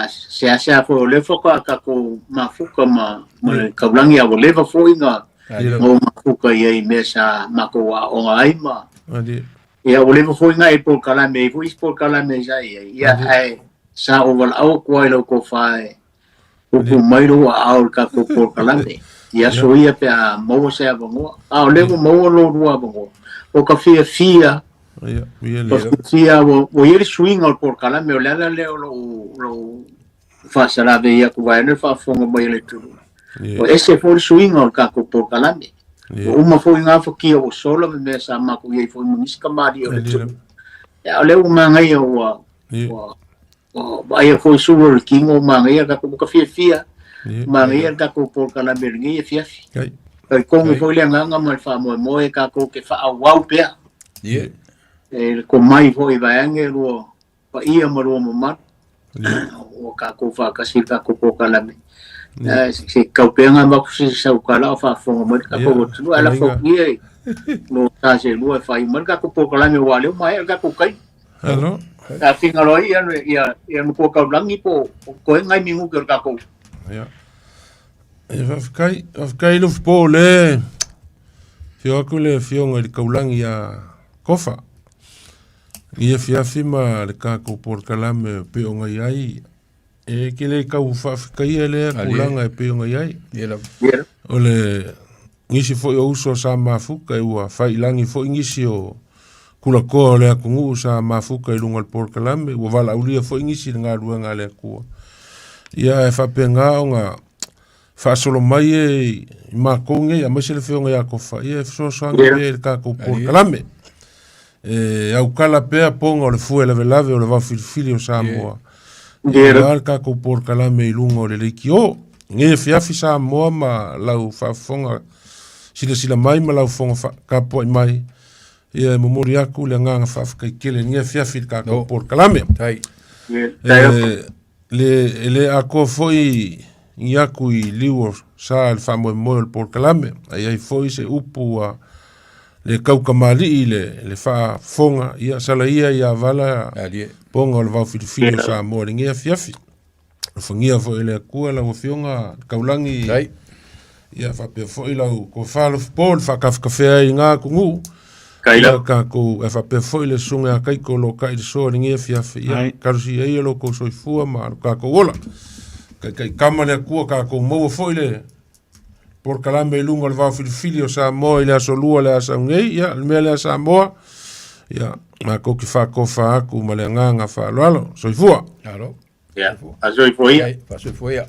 seasea foi o lea faatoa tatou mafuta ma, ma le taulagi a ua leva foi na na ou mafuta i ai i mea sa matou aoga ai ma ia ua leva foi na e polokalame ai foi isi polokalame sa i ai. Ia ae sa ou valaau atu ai i lau tofa e Upu mai lou aao i le tatou polokalame i aso ia pe a maua se avanoa. A o lea ua maua lo lua avanoa, o ka fiafia, ka fiafia ua i ai le suiga o le polokalame, o le ala lea o lou faasalavei atu vaeane le faafofoga mai a le atunuu. Ua ese foi le suiga o le tatou polokalame. Ua uma foi ngā fakia ua sola ma mea sa matou i ai foi ma nisi kamali'i o le atunuu. A o lea ua manaia ua Vaaia foi sulu o le tino, manaia le tatou, ua ka fiafia, manaia le tatou polokalame i lenei afiafi. Talitonu foi le agaga ma le faamoemoe tatou te faaauau pea. E le tomai foi vaeane lua paia ma lua mamalu, ua tatou faatasi i le tatou polokalame. Se tau pea na avatu se sautala o faafofoga mai le tatou atunuu, ae lafo atu ia i. Lo ta se lua e fai mai le tatou polokalame aua o lea ua maea le tatou taimi. Alo. Sa fingalo ai ia ia ia nofoa taulagi po o totoe nai minute o le tatou. Ia. E faafetai, faafetai Lufipo le afio atu le afioga i le taulagi ia Kofa. I afiafi ma le tatou polokalame e pei ona i ai E ke le tau faafetaia lea tulaga e pei ona i ai. O le nisi foi o uso sa mafuta e ua faiilagi foi nisi o kulakoa o le atunuu sa mafuta i luga o le polokalame, ua valaaulia foi nisi i le galuega a le Atua. Ia e faapena ona faasolo mai e i matou nei, aemaise le Afioga ia Tofa, ia e fesoasoani pea i le tatou polokalame. E aukala pea poga o le fue lavelave o le vaofilifili o Samoa. Ia le tatou polokalame i luga o le leitio. Nei afiafi Samoa ma lau faafofoga silasila mai ma lau fofoga tapuai mai. Ia e momoli atu le agaga faafetai tele i lenei afiafi i le tatou polokalame. E, le, e le atoa foi ni atu i liu o sa le faamoemoe o le polokalame, a i ai foi se upu ua le taukamali'i le, le faafofoga, ia sala ia ia vala poga o le vaofilifili o Samoa i lenei afiafi. Alofagia foi e le Atua lau Afioga Taulagi, ia faapea foi lau tofa Lofipo le faakafekafea ai i na atunuu. Ia tatou, e faapea foi le susuga ia Kaiko o lo o tai le soa i lenei afiafi. Ia talosia ia lo outou soifua ma lo tatou ola. Taitaikama le Atua tatou maua foi le polokalame i luga o le vaofilifili o Samoa i le aso lua le a sau nei. Ia, le mea lea Samoa, ia, matou te faatofa atu ma le agaga faaaloalo. Soifua. Alo. Ia, faasoifua ia. Faasoifua ia.